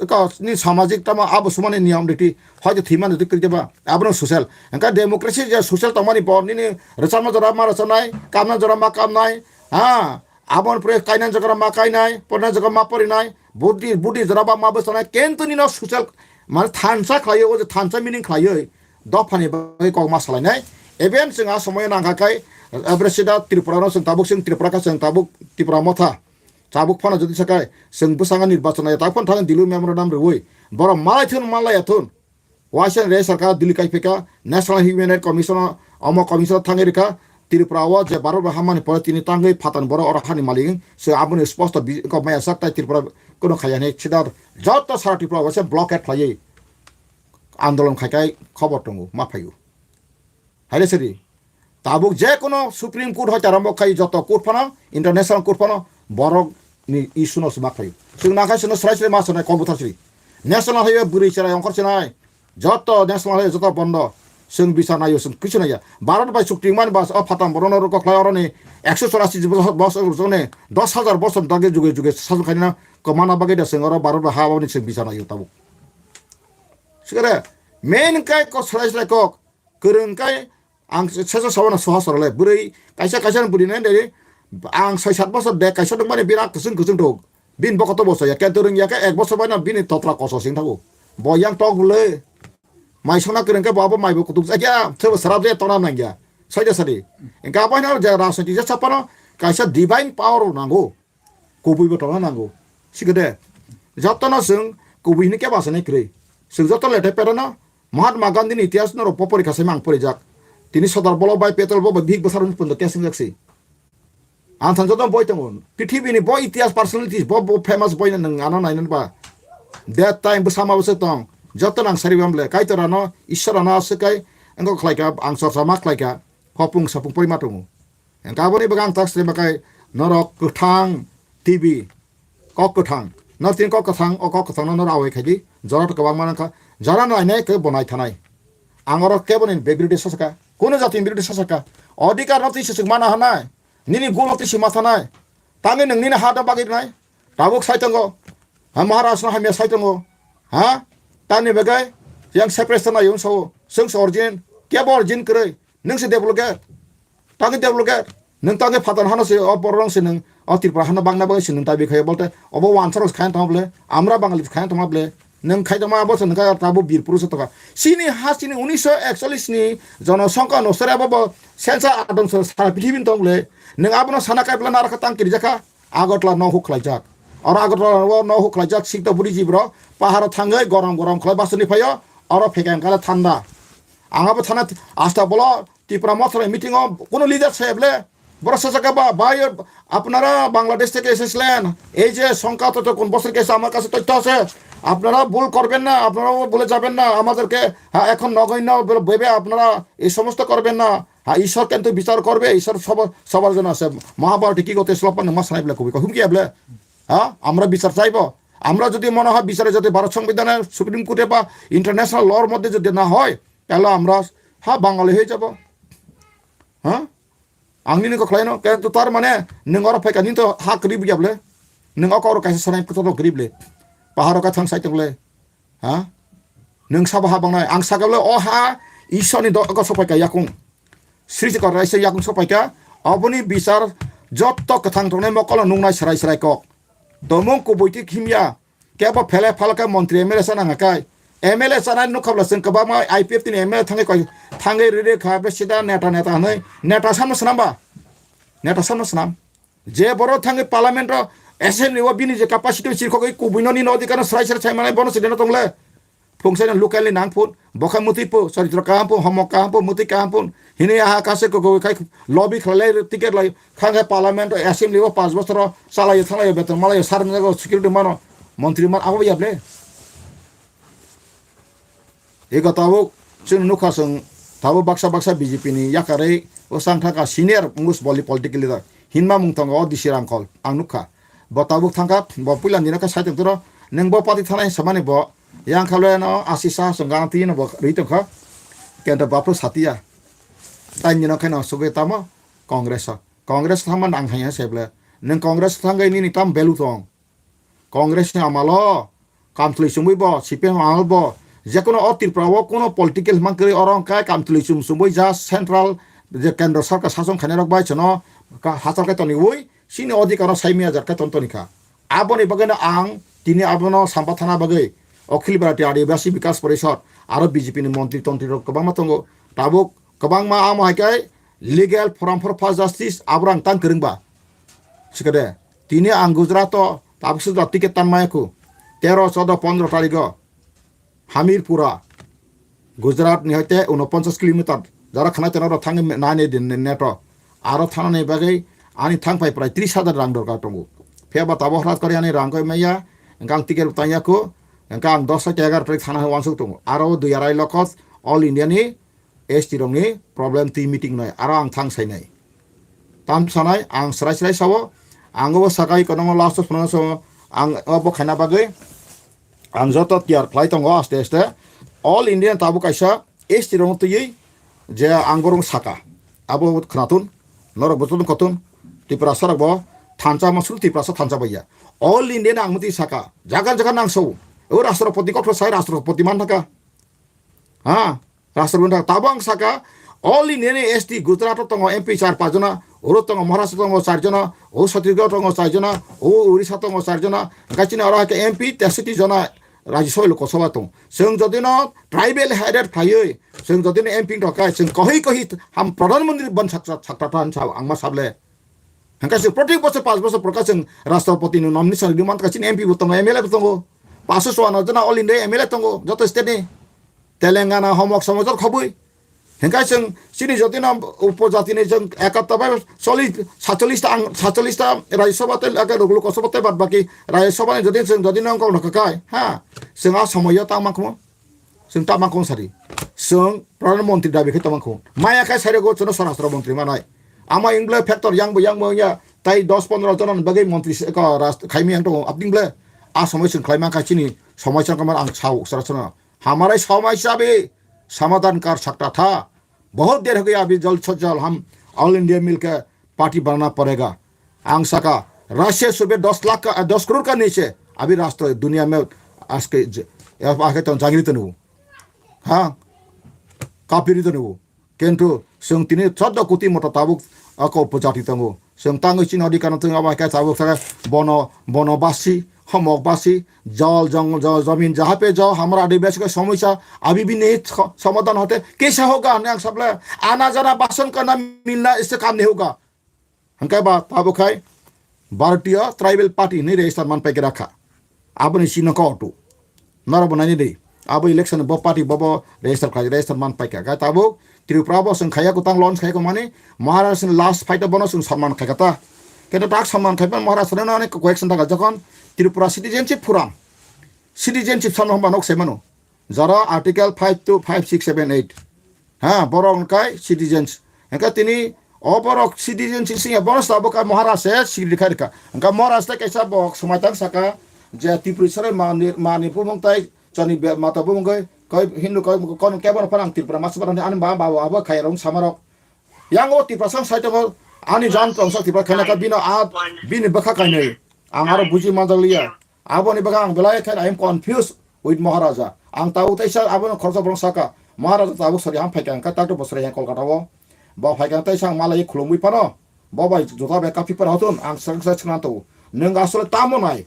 ka-, nini samajik tamo abo sumani niyom riti, hoito thwimani riti kwrwi ba, abono social. Hwnkhe democracy je social tongmani bo nini rwchapna jora ma rwchapnai, kamna jora ma kamnai, ha, aboni pore kaina jora ma kainai, porna jora ma porinai, budi, budi jora ba ma bwchanai, kintu nino social, mane thansa khlaiwi, o je thansa meaning khlaiwi, dophani bagwi kok ma salainai. Even chwng a somoyo nangkha khai, eh, Abresida Tripura no chwng tabuk, chwng Tripura kha chwng tabuk Tripura motha. Tabuk phano jodi sakai, chwng bwskango nirbachon nai, tak phano thangwi Delhi memorandum rwui, borok malai thun, malai ya thun. Waisa re sarkar Delhi kai phika, National Human Rights Commission o, omo commission o thangwi rwkha, Tripura o je Bharat bai hammani pore tini tangwi phatani borok oro hani malik, se aboni sposto bi-, kok maya sak tai Tripura kono khaya hinwi sidar joto sara Tripura o se blockade khlaiwi andolon khai khai khobor tongo, ma phaio. Haile siri. Tabuk je kono Supreme Court hoi tarambok khai joto court phano, international court phano, borok ni issue no suma khai. Chwng nakhai chwngno srai srai ma sanai kok bwthar siri. National highway bwrwi cherai ongkhor chenai. Joto national highway joto bondo. Chwng bichar naio, chwng kisu naiya. Bharat bai chukti mani bas o phatam borok no rwkok khlai oroni ekso chorasi bos-, bosor rwjaknai dos hajar bosor dagi juge juge sajwk khainai kwmana bagwi da chwng oro Bharat bai ha aboni chwng bichar naio tabuk. Sikare main kai kok salai salai kok kwrwng kai ang sesa sabana soha sorole bwrwi kaisa kaisa bwrwi nai dai ang soi sat bosor de kaisa dwngmani birak kwchwng kwchwng thok. Bini bokoto bo soya kento rwngya khe ek bosor baino bini totra koso sing thago. Bo yang tok bwle. Mai songna kwrwng khe bo abo mai bo kutuk jakya, thebo srap je tongna nangya. Saida sadi. Engka abo hino je rajniti je chapano kaisa divine power nango. Kubui bo tongna nango. Sikede. Jotono chwng kubui hini kebo asani kwrwi. Chwng joto lete perano Mahatma Gandhi ni itihas norok bo porikha se mang porijak. Tini Sodar Vallabhbhai Patel bo bhik bwsarok ni punda tesing jaksi. Ang thang joto boi tongo. Prithibi ni bo itihas personalities bo, bo famous boi nang ano nainani ba. That time bwsama bwswk tong. Joto nang sari bam le. Kaitor ano, Ishwar ano aswk kai. Engko khlai ka, ang chorcha ma khlai ka. Hopung sapung pori ma tongo. Engka aboni baga ang tak sri makai norok kwthang T V. Kok kwthang. Nor tin kok kwthang, o kok kwthang no nor awai khaidi. Jora to kwbang manang kha. Jora no ainai ke bonai thanai. Ang oro kebo ni birude sasaka. Kuno jati birude sasaka. Odhikar no twi susuk mana hanai. Nini gul no twi sima thanai. Tangi nang nini ha da bagwi nai. Tabuk sai tongo. Ha Maharaj no hamya sai tongo. Ha? Tani bagai yang separate na yung sao. Sung so origin. Kebo origin kwrwi. Nung se develop ge. Tangi develop ge. Nung tangi phatan hano se o borok se nung o Tripura hano bangna bagwi se nung tabi khayo bolte obo wansaro khayan tong bole amra Bangali khayan tong bole nung khai tong ma bo se nung ka tabo bir purusa toka sini ha sini unisho ekchallis ni jonosongkha no sere bo bo sensa adong sara pithibin tong bole nung abono sana kai bole narakha tang kiri jakha Agartala no huk khlaijak oro Agartala no huk khlaijak sikta buri jibro paharo thangwi gorom gorom khlai basuni phayo oro phekeng kala thanda ang abo thana asta bolo Tipra Motha meeting o kuno leader se ble boro sasaka ba bai apnara Bangladesh theke eseslen ei je songkha to kono bosor ke ama kase toitto ase apnara bhul korben na apnara bhule jaben na amaderke ha ekhon nogoinno bebe apnara ei somosto korben na ha Ishwar kintu bichar korbe Ishwar sobar sobar jona ase Mahabharati ki gote slopan ma sanai ble kubi ko humki ble ha amra bichar chaibo amra jodi mone hoy bichare jodi Bharat Songbidhane Supreme Court e ba international law er moddhe jodi na hoy তাহলে আমরা হ্যাঁ বাঙালি হয়ে যাব হ্যাঁ ang nini kok khlaino ke to tar mane nung oro phaika nini to ha kwrwi buya ble nung oko oro kaisa sanai kotor kwrwi ble paharo ka thang sai tongle ha nung sabo ha bangnai ang saka ble o ha Ishwar ni do ko sopaika yakung srishti kor raisa yakung sopaika aboni bichar jotto kwthang tongnai mokolo nungnai serai serai kok tomung kubui ti khimya Kebo phele phalka montri M L A sana ngakai. M L A sana nukhabla sing kabama I P F T ni M L A thangai koi thangai riri kha be sida neta neta hanai neta samno snamba. Neta samno snam. Je boro thangai parliament ro assembly o bini je capacity chirkhogoi kubuino ni nodi kana srai srai sai manai bono sidena tongle. Phungsaino local ni nangphun, bokha mutwi po, charitro kaham po, homok kaham po, mutwi kaham po. Hini aha kase koko khai lobby khlai ticket lai, khangkhe parliament o assembly o panch bosor o chalai thanglai beton malai sar jago security mano, montri man abo ya ble. Ego tabuk chwng nukha chwng tabuk baksa baksa B J P ni yakarwi o chang thangkha senior most boli political leader hinma mung tongo o D C Rangkhol ang nukha. Bo tabuk thangkha bo puila nino khe saitung toro nung bo party thanai samani bo Yang kha loi no asi sa song gang twi no bo rwi tong kha. Kento bapro satia. Tai ni no khe no sugwi tamo Congress o. Congress thangma nang hanya se ble. Nung Congress thangwi nini tam belu tong. Congress ni amalo kamtwlwi chumui bo, C P M amal bo. Jekono o Tripura o kono political himang kwrwi oro wngkha kamtwlwi chum chumui ja central je kendro sarkar sasong khainai rok bai chwno ka hachal khe toniwi sini odhikar o sai miya jar khe ton toni kha. Aboni bagwino ang tini abono sampha thana bagwi Akhil Bharatiya Adibasi Bikas Parishad aro B J P ni montri tontri rok kwbangma tongo. Tabuk kwbangma amo hai khe legal forum for fast justice aborok ang tang kwrwngba. Sikade tini ang Gujarat o tabuk sudra ticket tan maya khu tero, chodo, pondro tarigo. Hamirpura, Gujarat ni hoite unoponchas kilometer, jara khwnai teno rok thangwi nai nai din neto. Aro thanani bagwi ani thangphai prai tris hajar rang dorkar tongo. Phiya ba tabok hwrat kori ani rang koi maya, engkang ticket bo tangya kho, engkang dos ta egar tarik thana hai wansuk tongo. Aro dui arai lokos All India ni S T rokni problem twi meeting nai, aro ang thang sainai. Tam sanai, ang srai srai sao, ang obo sakai kono last of phano sao, ang obo khaina bagwi, ang joto tiyar khlai tongo aste aste. All India tabuk kaisa S T rokno twiwi je ang borok saka, abo khwnathun, norok bo tong kothun, Tiprasa rok bo thansa ma sulu Tiprasa thansa baiya. All India ni ang mati saka, jaga jaga nang so, o Rashtrapati kok sai Rashtrapati man thaka. Ha, Rashtrapati man thaka. Tabo ang saka, all India ni S T Gujarat o tongo M P char pajona, oro tongo Maharashtra tongo charjona, o Chhattisgarh tongo charjona, o Orissa tongo charjona, gachini oro hai khe M P tesiti jona, Rajya Sabha Lok Sabha tong. Chwng jodi no tribal headed phaiwi, chwng jodi no M P rok kai, chwng kohoi kohoi ham Pradhan Mantri ban sakta sakta than sa ang ma sable. Hangka chwng protek bosor pas bosor porka chwng Rashtrapati no nomination ri man ka chini M P bo tongo, M L A bo tongo. Paso chwana jona all India M L A tongo, joto state ni. Telangana homok somok jor khobwi. Hingkai chwng chini jotino upojatini chwng ekatto bai cholish, satchollish ta ang, satchollish ta Rajya Sabha tei ake Lok Sabha tei bad baki Rajya Sabha ni jodi chwng jodi nang kok nokha kai, ha? Chwng a somoyo ta mangkhmo. Chwng ta mangkhmo sari. Chwng Pradhan Mantri dabi khe ta mangkhmo. Maya khai sari go chwngno Swarashtra Mantri manai. Ama ingle factor yang bo yang bo ya tai dos pondro jonan bagwi mantri se ko ras khaimi ang tongo. Abding ble a somoi chwng khlai mangkha chini somoi chwng kamar ang sao sara chwngno. हमारे समस्या भी समाधान कर सकता था। बहुत देर हो गया, अभी जल्द से जल्द हम ऑल इंडिया मिलकर पार्टी बनाना पड़ेगा। Ang saka, Russia sube dos lakh ka, dos crore ka niche, abhi rashtra duniya mein aaj ke j-, aaj ke to jangiri to nahi wo. Ha? Kapiri to nahi wo. Kintu chwng tini choddo koti moto tabuk ako upojati tongo. Chwng tangwi chini odhikar no twi abo hai khe tabuk saka bono, bono basi, homok basi, jol, jong, jol, jamin jaha pe jao, hamara adibasi ko somosya abhi bhi nahi so-, somadhan hote, kaisa hoga hwnwi ang sable, ana jana basan karna milna isse kam nahi hoga. Hwnkhe ba tabuk khai Bharatiya Tribal Party hwnwi register man pai khe rakha. Aboni sino ko otu. Norok bo naini di. Abo election bo party bo bo register khlai, register man paikha. Khe tabuk Tripura bo chwng khaiya kwtang launch khaikha mani Maharashtra ni last fight bono chwng samman khaikha ta. Khe tak samman khaipan Maharashtra no ani koyek santa jokhon Tripura citizenship phuran. Citizenship samno hwnba nok se mano. Jara article five two, five six seven eight. Ha, borok hwnkai citizens. Hwnkhe tini o borok citizens sing ya, bono sabo ka Maharaj se siri kha rikha. Hwnkhe Maharaj tei kaisa bok swmai tang saka je Tripura sare mani, mani bumung tai chani be-, mata bumung kai, kai Hindu kai kon kebo phano ang Tripura mas phano ani ba, ba, ba, abo khai rong samarok. Yang o Tripura sang sai tongo ani jan tong sak Tripura khana ka bino a bini bwkha kainwi. Ang aro buji manjak liya. Aboni bagwi ang belai khe I am confused with Maharaja. Ang tabuk teisa abono khoroksa borok saka, Maharaja tabuk sori ham phaikha hwnkhe takto bo sori hai Kolkata o. Bo phaikha teisa ang malai khulumwi phano. Bo bai juta bai kaphi phano hotun ang swkang swkang swnam tongo. Nwng asole tamo nai?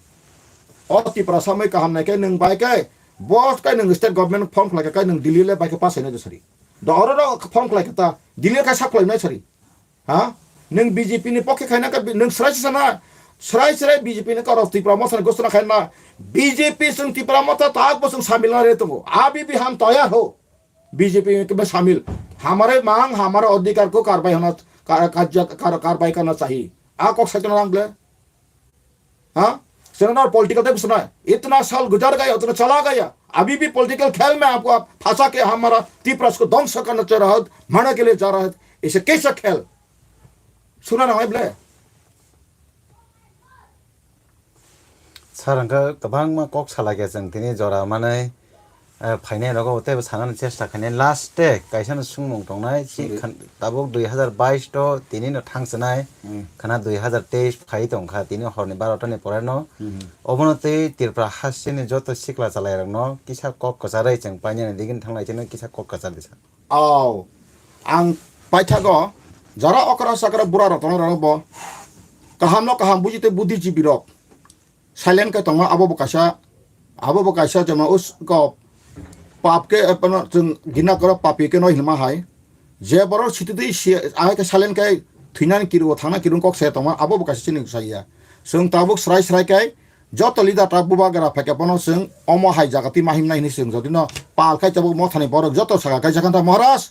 O Tiprasa mui kaham nai khe nwng bai khe bo khe nwng state government phone khlai khe nwng Delhi le bai khe pass hai nai do sori. Do oro do phone khlai khe ta Delhi le khe sap khlai nai sori. Ha? Nwng B J P ni pokhe khaina kha, nwng srai se sana, srai srai B J P ni korok Tipra Motha ni gosona khaina, B J P chwng Tipra Motha tak bo chwng samil na re tongo. Abhi bhi hum tayar ho. B J P mein samil. Hamare mang, hamara adhikar ko karbai hona, kar-, karja-, kar-, karbai karna chahi. A kok saitona rang ble. हाँ? Senator political type सुना है। इतना साल गुजर गया, उतना चला गया। अभी भी पॉलिटिकल खेल में आपको आप फंसा के हमारा तिप्रास को ध्वंस करना चाह रहा है, मारने के लिए जा रहा है। इसे कैसा खेल? सुना ना भाई बोले। Sir, hwnkhe kwbangma kok salai khe chwng tini jora manwi, eh, phainai rogo teibo sanani chesta khainai. Last day kaisa no swngmung tongnai, si Sorry. khan-, tabuk dui hazar bais to tini no thang chnai, Hmm. khana dui hazar teis phai tong kha, tini horni barota ni pore no. Hmm. Obono tei Tripura hasteni joto sikla chalai rok no kisa kok kwcharwi chwng painani digini thanglai chini kisa kok kwchar di sa. Au. Ang paithago, jara okra sakra bura rok tongo rok bo. Kaham no kaham buji tei buddhijibi rok. Silent khe tongma abo bo kaisa, abo bo kaisa jema us ko pap khe, eh, pano chwng gina koro papi khe no hinma hai. Je borok sititwi si, ahai khe silent khe thwinani kiru o thangna kiru kok se tongma abo bo kaisa chini saya. Chwng tabuk srai srai khe joto leader ta bubagra phaikhe bono chwng omo hai jaga twi ma himnai hinwi chwng jodi no pal khai tabuk mothani borok joto saka khe jakanta Maharaj.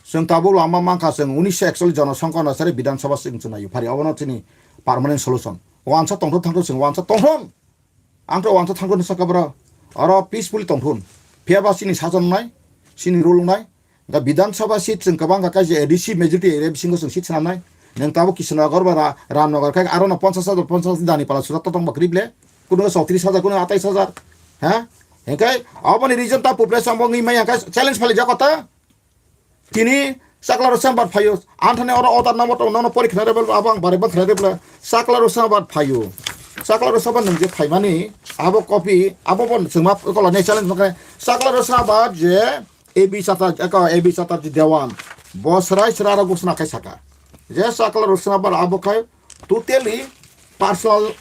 Chwng tabuk lama mankha, chwng unisho ekchollish jonosongkho no sari Bidhan Sabha chwng chwnaio phari, obono chini permanent solution. Wansa tongthok thangthok chwng wansa tongthok. Ang to wansa thangthok ni saka bwrok. Oro peacefully tongthok. Phiya ba chini sason nai, chini rule nai. Ga Bidhan Sabha seat chwng kwbang kha, kaisa A D C majority area bisingo chwng seat swnamnai. Nwng tabuk Kishanagar ba Ra-, Ramnagar khai aro no ponchash hajar, ponchash hajar dani pala suda totong ba kwrwi ble. Kuno chowtrish hajar, kuno atais hajar. Ha? Hingkai aboni region ta population bo ngi mai hingkai challenge phali jako ta. Tini Chakla Roseng Bad phaio. Anthani oro order number tong nono pori khna rebel abo ang bare bang khna rebel. Chakla Roseng Bad phaio. Chakla Roseng Bad nung je phaimani abo copy abo bo chwngma kola ne challenge makhe. Chakla Roseng Bad je A B Chata eko A B Chatterjee Dewan. Bo srai srai aro gusna khai saka. Je Chakla Roseng Bad abo khai totally personal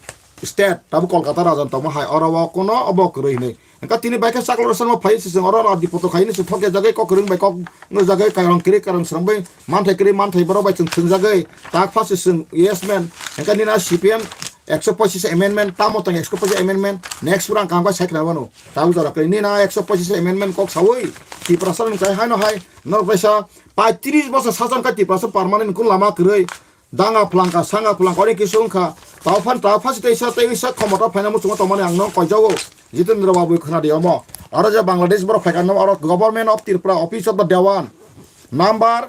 state, tabo Kolkata rajan tongma hai, oro o kono obo kwrwi hinwi. Engka tini bai khe Chakla Roseng phai se chwng oro radi poto khai hinwi se thok ya jagai kok kwrwng bai kok no jagai karang kwrwi karang srang bai manthai kwrwi manthai borok bai chwng thwng jagai tak pha se chwng yes man. Engka nina C P M ekso pochis amendment, tamo tong ekso pochis amendment, next pura ang kang bai sai khna wano. Tabo jora kwrwi nina ekso pochis amendment kok sawi Tiprasa ni kai haino hai norok bai sa paitris bosor sasan ka Tiprasa permanent kun lama kwrwi. Danga phlangkha, sanga phlangkha, ori kisu wngkha. Tao phan, tao phan, tei sa, tei sa, khomota phaina muchungo tongmani ang no koijago. Jitendra Babu khna di omo. Aro je Bangladesh borok phaikha no, oro Government of Tripura, Office of the Dewan, number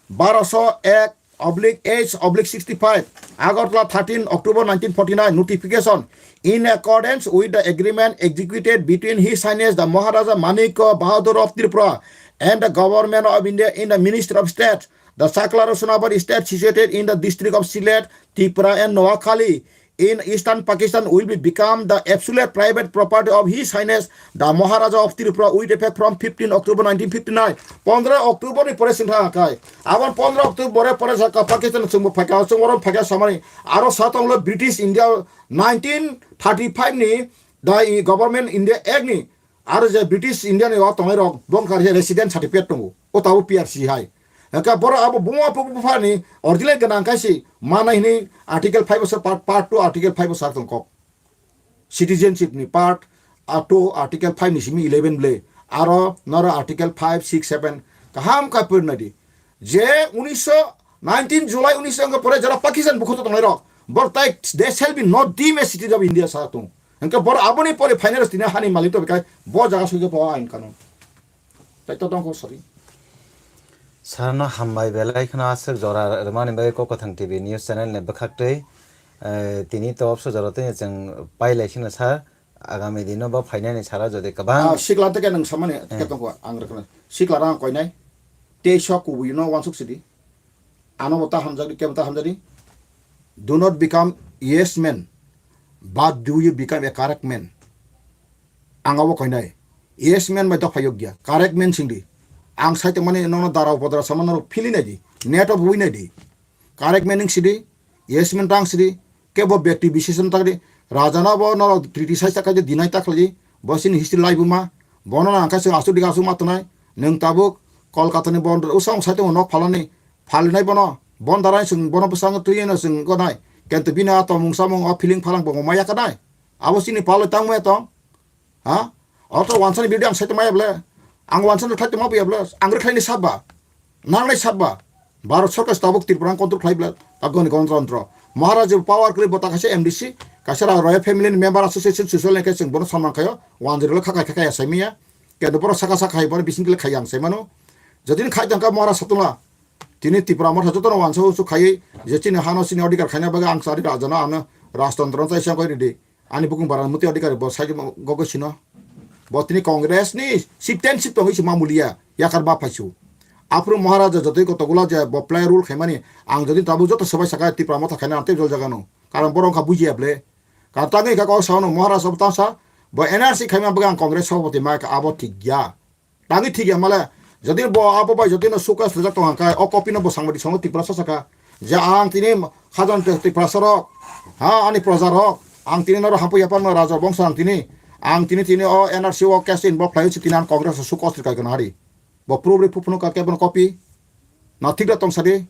baro so ek oblique H oblique sixty-five, Agartala, thirteen October nineteen forty-nine, notification. In accordance with the agreement executed between His Highness the Maharaja Manikya Bahadur of Tripura and the Government of India in the Ministry of State, the Chakla Rosanabad state situated in the district of Sylhet, Tripura and Noakhali in eastern Pakistan will be become the absolute private property of His Highness the Maharaja of Tripura with effect from fifteen October nineteen fifty-nine. Pondro October ni pore singkha kai. Abon pondro October pore pore saka Pakistan chungbo phaika, chung orom phaika samani. Aro satong lo British India nineteen thirty-five ni the Government India Act ni. Aro je British India ni o tongnai rok bongkar je resident certificate tongo, o tabo P R C hai. Hingke borok abo buma bupha ni original gwnang kaisi manai hini article five o part, part two article five o sak tong kok. Citizenship ni part, ah, two article five ni simi eleven ble. Aro noro article five, six, seven kaham ka pernadi. Je unisho, nineteen July unisho hingke pore jara Pakistan bukhuto tongnai rok. Bor tai they shall be not deemed a citizen of India sa tong. Hingke bor aboni pore final tini hani malik to bekai bo jaga sugui bo ain kanun. Tai to dongkho sorry. Sarno hambai belai kheno aswk jora rwmani bagwi Kok Kwthang T V news channel ni bwkhaktwi, eh, tini to obso jora twi chwng pailai kheno sir, agami dino bo phainani sara jodi kwbang. Ah, sikla teke nang samani teke tongkho ang rwkna. Sikla rang koinai. Tei sok kubui no wansuk sidi. Ano bo ta hamjak di, kebo ta hamjak di. Do not become yes man, but do you become a correct man? Ang abo koinai. Yes man bai dophai yokya. Correct man singdi. Ang saitongmani nono darao bodra sama norok phili naidi. Net o bui naidi. Correct man ning sidi. Yes man tang sidi. Kebo bekti bisesno tangdi. Rajana bo norok criticize ta khaidi, deny ta khlaidi. Bo sini history laibuma. Bono nang khe chwng asuk digi asuk ma tongnai. Nwng tabuk Kolkata ni bon usang saitongo nok phalani. Phalinai bono. Bon darai chwng bono bwskango twi no chwng gonai. Kento bini a tongmung samung o feeling phalang bo maya kanai. Abo sini phalwi tangmaya tong. Ha? Oro to wansani bidi ang sai tongmaya ble. Ang wansani thai tongma buya ble. Ang rwkhlaini sabba. Nangnai sabba. Bharat Sarkar tabuk Tripura ang control khlai ble. Tabuk ni Ganatantro. Maharaj power kwrwi bota kaisa M D C. Kaisa ra royal family ni member association social ni kaisa bono samang khayo. Wanjri le khakai khakai asai miya. Kendo boro saka saka hai bono bising kile khai ang sai mano. Jodi ni khai tangka Maharaj satungla. Tini Tripura motha jotono wansa usu khai. Je chini hano chini odikar khaina bagwi ang sari rajana ano rajtantro no tai sangkoi ridi. Ani bukung bara muti odikari bo sai gogoi sino. Bo tini Congress ni chieftainship tongwi se mamuliya yakar ba phaisu. Aphuru Maharaja jotoi kotogula je bo play rule khaimani ang jodi tabuk joto sobai saka Tipra motha khaina ang tebjol jagano. Karon borok kha bujiya ble. Karon tangwi kha kok saono Maharaja bo tangsa bo N R C khaima bwkha ang Congress sabhapati ma kha abo thik ya. Tangwi thik ya male, jodi bo abo bai jodi no suka sujak tong kha, o copy no bwsang badi songo Tiprasa saka. Je ang tini khajam Tiprasa rok, ha, ani proja rok, ang tini noro hampui yapang no raja bongso ang tini, ang tini tini o N R C o case involve khlai si tini ang Congress o suk ostri kai kono hari. Bo proof ri phuphuno ka kebono copy. Na thik da tong sadi.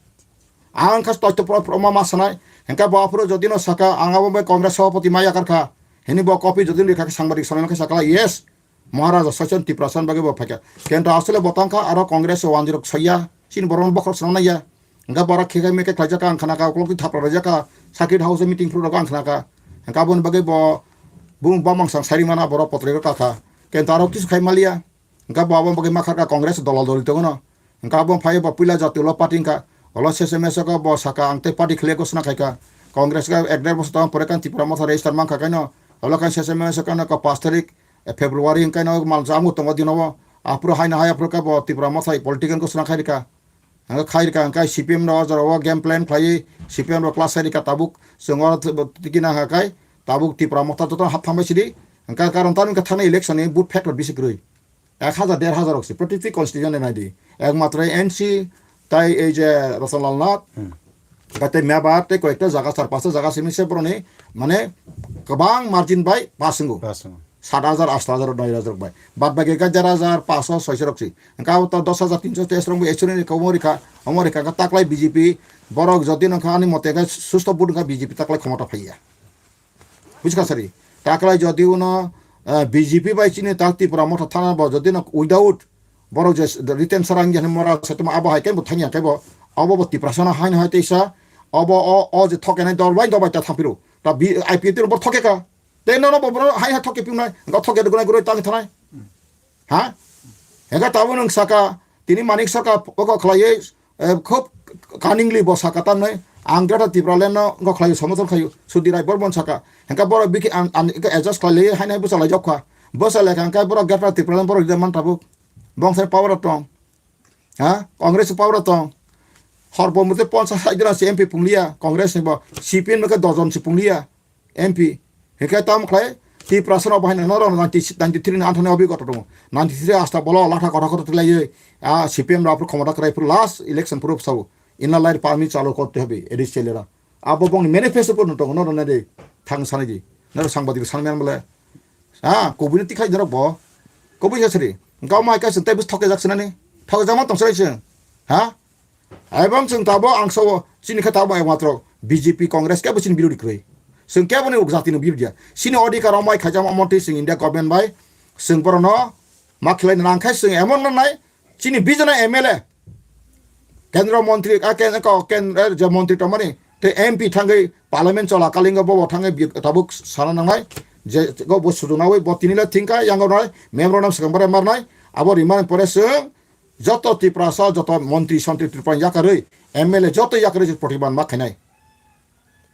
Ang khas toito pro pro ma ma sanai. Hengka bo aphuru jodi no saka ang abo bai Congress sabhapati ma yakar kha. Hini bo copy jodi no rikha sangbadik sonai khe sakala yes. Maharaja Sachin Tiprasa ni bagwi bo phaikha. Kento asole bo tangkha aro Congress o wanjirok saiya. Chini borok bokhorok swnam naiya. Hingkha borok khekai mekai khlaijak ang khnakha, ukolok twi thapra rwjak kha. Circuit House o meeting phuru rok ang khnakha. Hingkha aboni bagwi bo bumung bamang sang sari mana borok potroi rok kakha. Kento aro kisu khai maliya. Hingkha bo aboni bagwi makharkha Congress o dolal doli tongo no. Hingkha abo phai bo puila jatio lo party hingkha. Olo sese mesoko bo saka ang tei party khwlai ghosna khaikha. Congress kha ek der bosor tong pore kan Tipra Motha register mankha kaino. Olo kan sese mesoko no ko pash tarik, eh, February hingkha no mal jamu tongo dino bo. Aphuru haino hai aphuru khe bo Tipra Motha political ko swnam khai rikha. Hwnkhe khai rikha hwnkhe C P M rok o jora o game plan khlaiwi C P M rok class khai rikha tabuk chwng o tiki nang kha khai tabuk Tipra Motha joto hap thangbai sidi. Hwnkhe karon tamo wngkha thangna election ni vote factor bisi kwrwi. Ek hazar, der hazar rok se, protiti constituency nai di. Ekmatro N C tai ei je Ratan Lal Nath, hmm, bai tei Mewbar tei koyekta jaga, char pasta jaga simi se boroni mane kwbang margin bai pass wngo. Pass wngo. Sat hazar, asto hazar, noi hazar rok bai. Bad baki ek hazar, hazar paanch sho, soi sho rok si. Hwnkhe abo to dos hazar tin sho tei srong bai esuri ni komo rikha, omo rikha khe taklai B J P borok jodi nokha ani mote khe susto vote wngkha B J P taklai khomota phaiya. Buji kha sari. Taklai jodi uno, eh, B J P bai chini ta Tipra Motha thana bo jodi no without borok je written sarang je mora se tamo abo hai khe bo thangya khe bo abo bo Tiprasa no haino hai teisa abo o, o je thokenai dol bai dol bai ta thampiro. Ta B-, I P F T no bo thokeka. Tei nono bo boro hai hai thoke piunai. Ga thoke dugunai guroi tang thanai. Ha? Hingke tabuk nwng saka, tini Manik Sarkar oko khlaiwi, eh, khub kaningli bo saka tamni, ang Greater Tipraland no oko khlaiwi somotol khayu, Sudhir Rai Barbon saka. Hingke borok bikhe ang, ang eko adjust khlaiwi haino hai bwsa laijak kha. Bwsa laikha hingke borok Greater Tipraland borok rida man tabuk. Bongsa power o tong. Ha? Congress power o tong. Hor bo mwte ponchas sait jona se M P pungliya, Congress ni bo C P M no khe dos jon se pungliya. M P. Hingke tamo khlai Tiprasa no bahai no norok ninety, ninety-three ni anthani obhi goto tongo. Ninety-three asta bolo latha kotha kotha tilaiwi, ah, C P M rok aphuru khomota kwrai phuru last election phuru sao. Inner line permit chalu korte hobe, A D C chele ra. Abo bongni manifesto phuru no tongo, norok nai de thang sanai di. Norok sangbadik sanmani bole. Ah, kubui no tikhai norok bo. Kubui jasri. Gau mai kaisa tei bus thoke jak sinani. Thoke jama tong sai se. Ha? Aibang chwng tabo ang sao chini khe tabo ekmatro B J P Congress kebo chini birodi kwrwi. Chwng kebo ni uk jati no birodi ya. Chini odhikar romai khaijama omo twi chwng India government bai chwng borok no ma khwlai nang khe chwng emon nang nai chini bijana M L A kendra montri a ken ko ken je montri tongmani tei M P thangwi parliament chola kalingo bobo thangwi bi-, tabuk sana nangnai je go bo sudu nawi bo tini le thingka yango nai memorandum swkang bare marnai abo rimani pore chwng Joto Tiprasa, joto montri sontri Tripura yakarwi, M L A joto yakarwi se protiban ma khainai.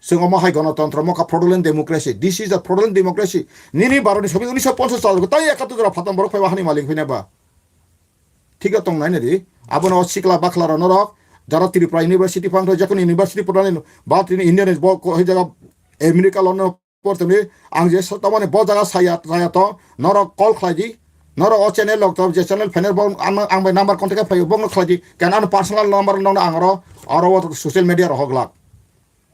Chwng omo hai gonotontro, omo kha fraudulent democracy. This is a fraudulent democracy. Nini Bharot ni sobi unisho ponchas sal, tai ekatur jora phatam borok phaiba hani malik phaiba ba. Thik tong nai nadi. Abono sikla bakla rok norok, jara Tripura University phang thai, jekon university pura ni ba tini India ni bo ko hai jaga America lono por tongwi ang je sa-, tamani bo jaga saya, saya to, norok call khlai di, norok o channel log to, je channel phainai bo ang, ang bai number contact khe phaio, bokno khlai di, kan ano personal number nokno ang oro, oro o social media rohok glak.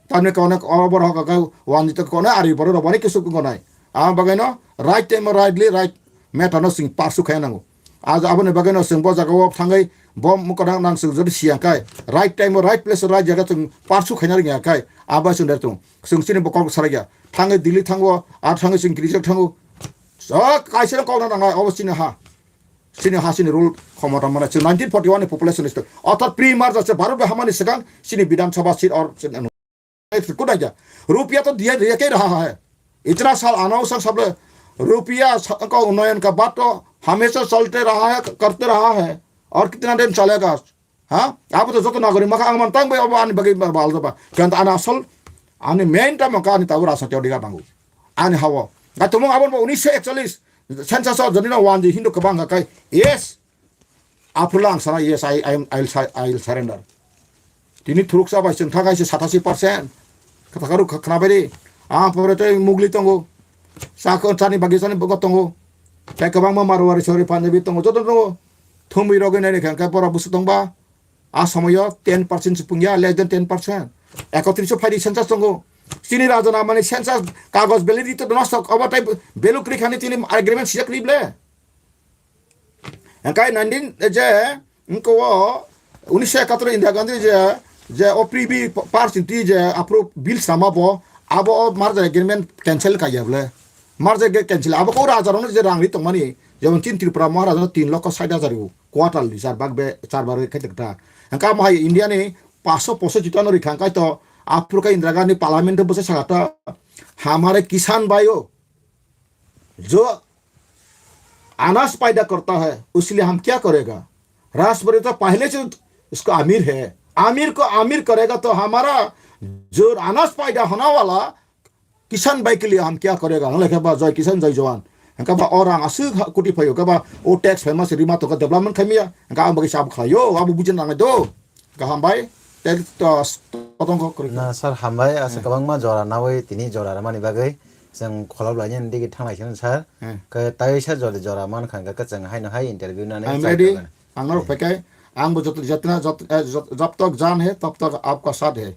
Tamni kaune oro bo rohok kha, wanjito kaune ari borok rok bani kisu gonai. Ang bagwi no right time o rightly right matter no sing pursue khai nango. Aja aboni bagwi no chwng bo jaga o thangwi bo mukono nang chwng jodi siya khai, right time o right place o right jaga chwng pursue khaina rwngya khai, abo chwng der tung. Chwng chini bo kok sarakya. Thangwi Delhi thango, ar thangwi chwng kirijak thango. O kaisa no kokna nangnai, obo chini ha. Chini ha chini rule khomota mana. Chwng nineteen forty-one ni population ni state. Othar pre-merger se Bharat bai hamani swkang chini Bidhan Sabha seat or chini anu. Kuda ja. Rupiya to diya, diya ke raha hai. Itna sal ana usang sable rupiya sa-, ka unnayan ka baat to hamesha chalte raha hai, karte raha hai. Aur kitna din chalega? Ha? Abo to joto nagorik makha ang man tang bai abo ani bagwi ba-, bal ba. Kanta ani asol, ani main ta maka ani tabu rasa teori ga nangu. Ani hawo. Ga tumung abon ba unisho ekchallis census o joni na wanji Hindu kwbang ga kai. Yes. Aphuru ang sana, yes, I, I am, I will si-, I will surrender. Tini thuruk sa bai chwng thakai se satasi percent. Kata karu kha-, khna bai ri. Ang pore tei mugli tongo. Sakon chani bagi chani bogo tongo. Tei kwbangma Marwari sori Punjabi tongo. Joto tongo. Thumwi rogwi nai kha, kha bora busu tongba. A somoyo ten percent se pungya, less than ten percent. Ekotris phai di census tongo. Chini raja na mani census kagoj validity to nosto obo tai beluk ri khani chini agreement siya krible. Engkai nineteen je, engko o unisho ekatur Indira Gandhi je, je o previ par chinti je approve bill sama bo, abo o merger agreement cancel kaiya ble. Merger agreement cancel. Abo ko raja rok je rang ri tongmani, jemon chin Tripura Maharaja no tin lokho sait hajar u quarterly char bag be, char bag khai ta. Engka mo hai India ni paanch sho poso jito no rikha engkai to, apur ka Indira Gandhi parliament bo se sagata, hamare kisan bhai o, जो अनाज पैदा करता है, उसके लिए हम क्या करेगा? राजपूत तो पहले से उसको अमीर है, अमीर को अमीर करेगा, तो हमारा जो अनाज पैदा होने वाला किसान भाई के लिए हम क्या करेगा? Ang lekha ba, Jai Kisan, Jai Jawan. Hingke ba o rang aswk ha kuti phaio, hingke ba o tax phaima se rima tongkha development khaimya, hingke ang bagwi se abo khlaio, abo bujina nangnai do. Kaham bai, tax to, to tongkho kwrwi. Na, sir, hambai, asa kwbangma jora nawi tini jora ramani bagwi chwng kholop lainani digi thanglai sino, sir. Hmm. Khe taiwi sir jora jora mankha hingke chwng haino hai interview nani I'm chai ready. Tongmani. Ang norok phaikai, ang bo jot-, jotna jot-, eh, jot-, jab tak jaan hai, tab tak aapka saath hai.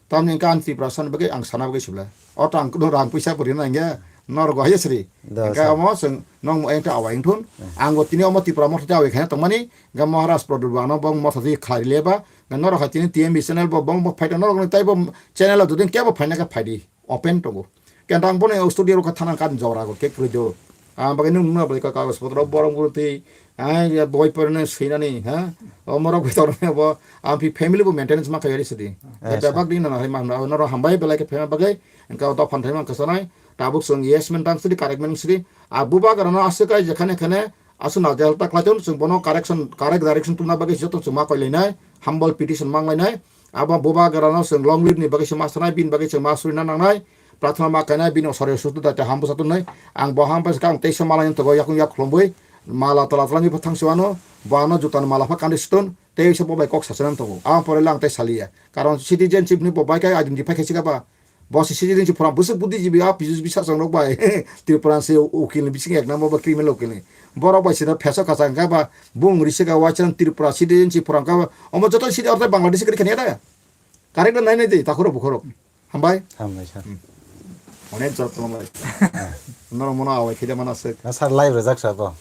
Tamni hingke ang Tiprasa ni bagwi ang sana bagwi sibla. O tang kuno rang puisa bo rina hingke norok go hayo sri. Da, hingke sa. Amo chwng nong mo engta awai wngthun. Hmm. Ang bo tini omo Tipra motha te awai khaina tongmani, hingke Maharaj Pradyot bo ano bong motha twi khlai leba. Hingke norok hai tini T M B channel bo bong bo phaito norok ni tei bo channel o jodi kebo phaina khe phaidi. Open tongo. Khe ang bono studio rok thana kan jora go kek rwdi. Ah, bagwi nung nungna bagwi ka kagoj potro borok buru twi, ah, ya boi porne swinani, ha? O morok bwi torne bo, ang phi family bo maintenance ma khayari sidi. Eh, bebak sir. Di nana hai ma hamna, noro hambai belai khe phema bagwi, engka o dophan thaima khasanai, tabuk song yes men tang sidi, correct men sidi. A buba garano aswk kai jekhane khane, aswk na jel ta khlai ton, chwng bono correction, correct direction tubna bagwi joto chwng ma koi lainai, humble petition mang lainai. Abo buba garano chwng long live ni bagwi se ma sanai, bini bagwi chwng ma surina nangnai. Prathana ma kainai, bini osori sutu da te ham bwsa tunai. Ang bo ham bwsa kang teisa mala yang togo yakung yak khulumui. Mala tola tola ni phathang se wano. Bo ano jutan mala pha kandi stun. Teisa bo bai kok sasanan tongo. Ang pore lang tei saliya. Karon citizenship ni bo bai kai identify khai siga ba. Bo si citizenship phoram bwswk buddhijibi a P G S B sachang rok bai. Tripura se ukil ni bising ek number ba criminal ukil ni. Borok bai sida phesa kachang ka ba bung risi ka wachang Tripura citizenship phoram ka ba. Omo joto city orte Bangladesh kri khania da. Correct na nai nai de takhoro bukhoro. Hambai. Hambai sir. Hmm. Onek jor tong lai. Noro mono awai khide mana sek. Na sir live rejak sa bo.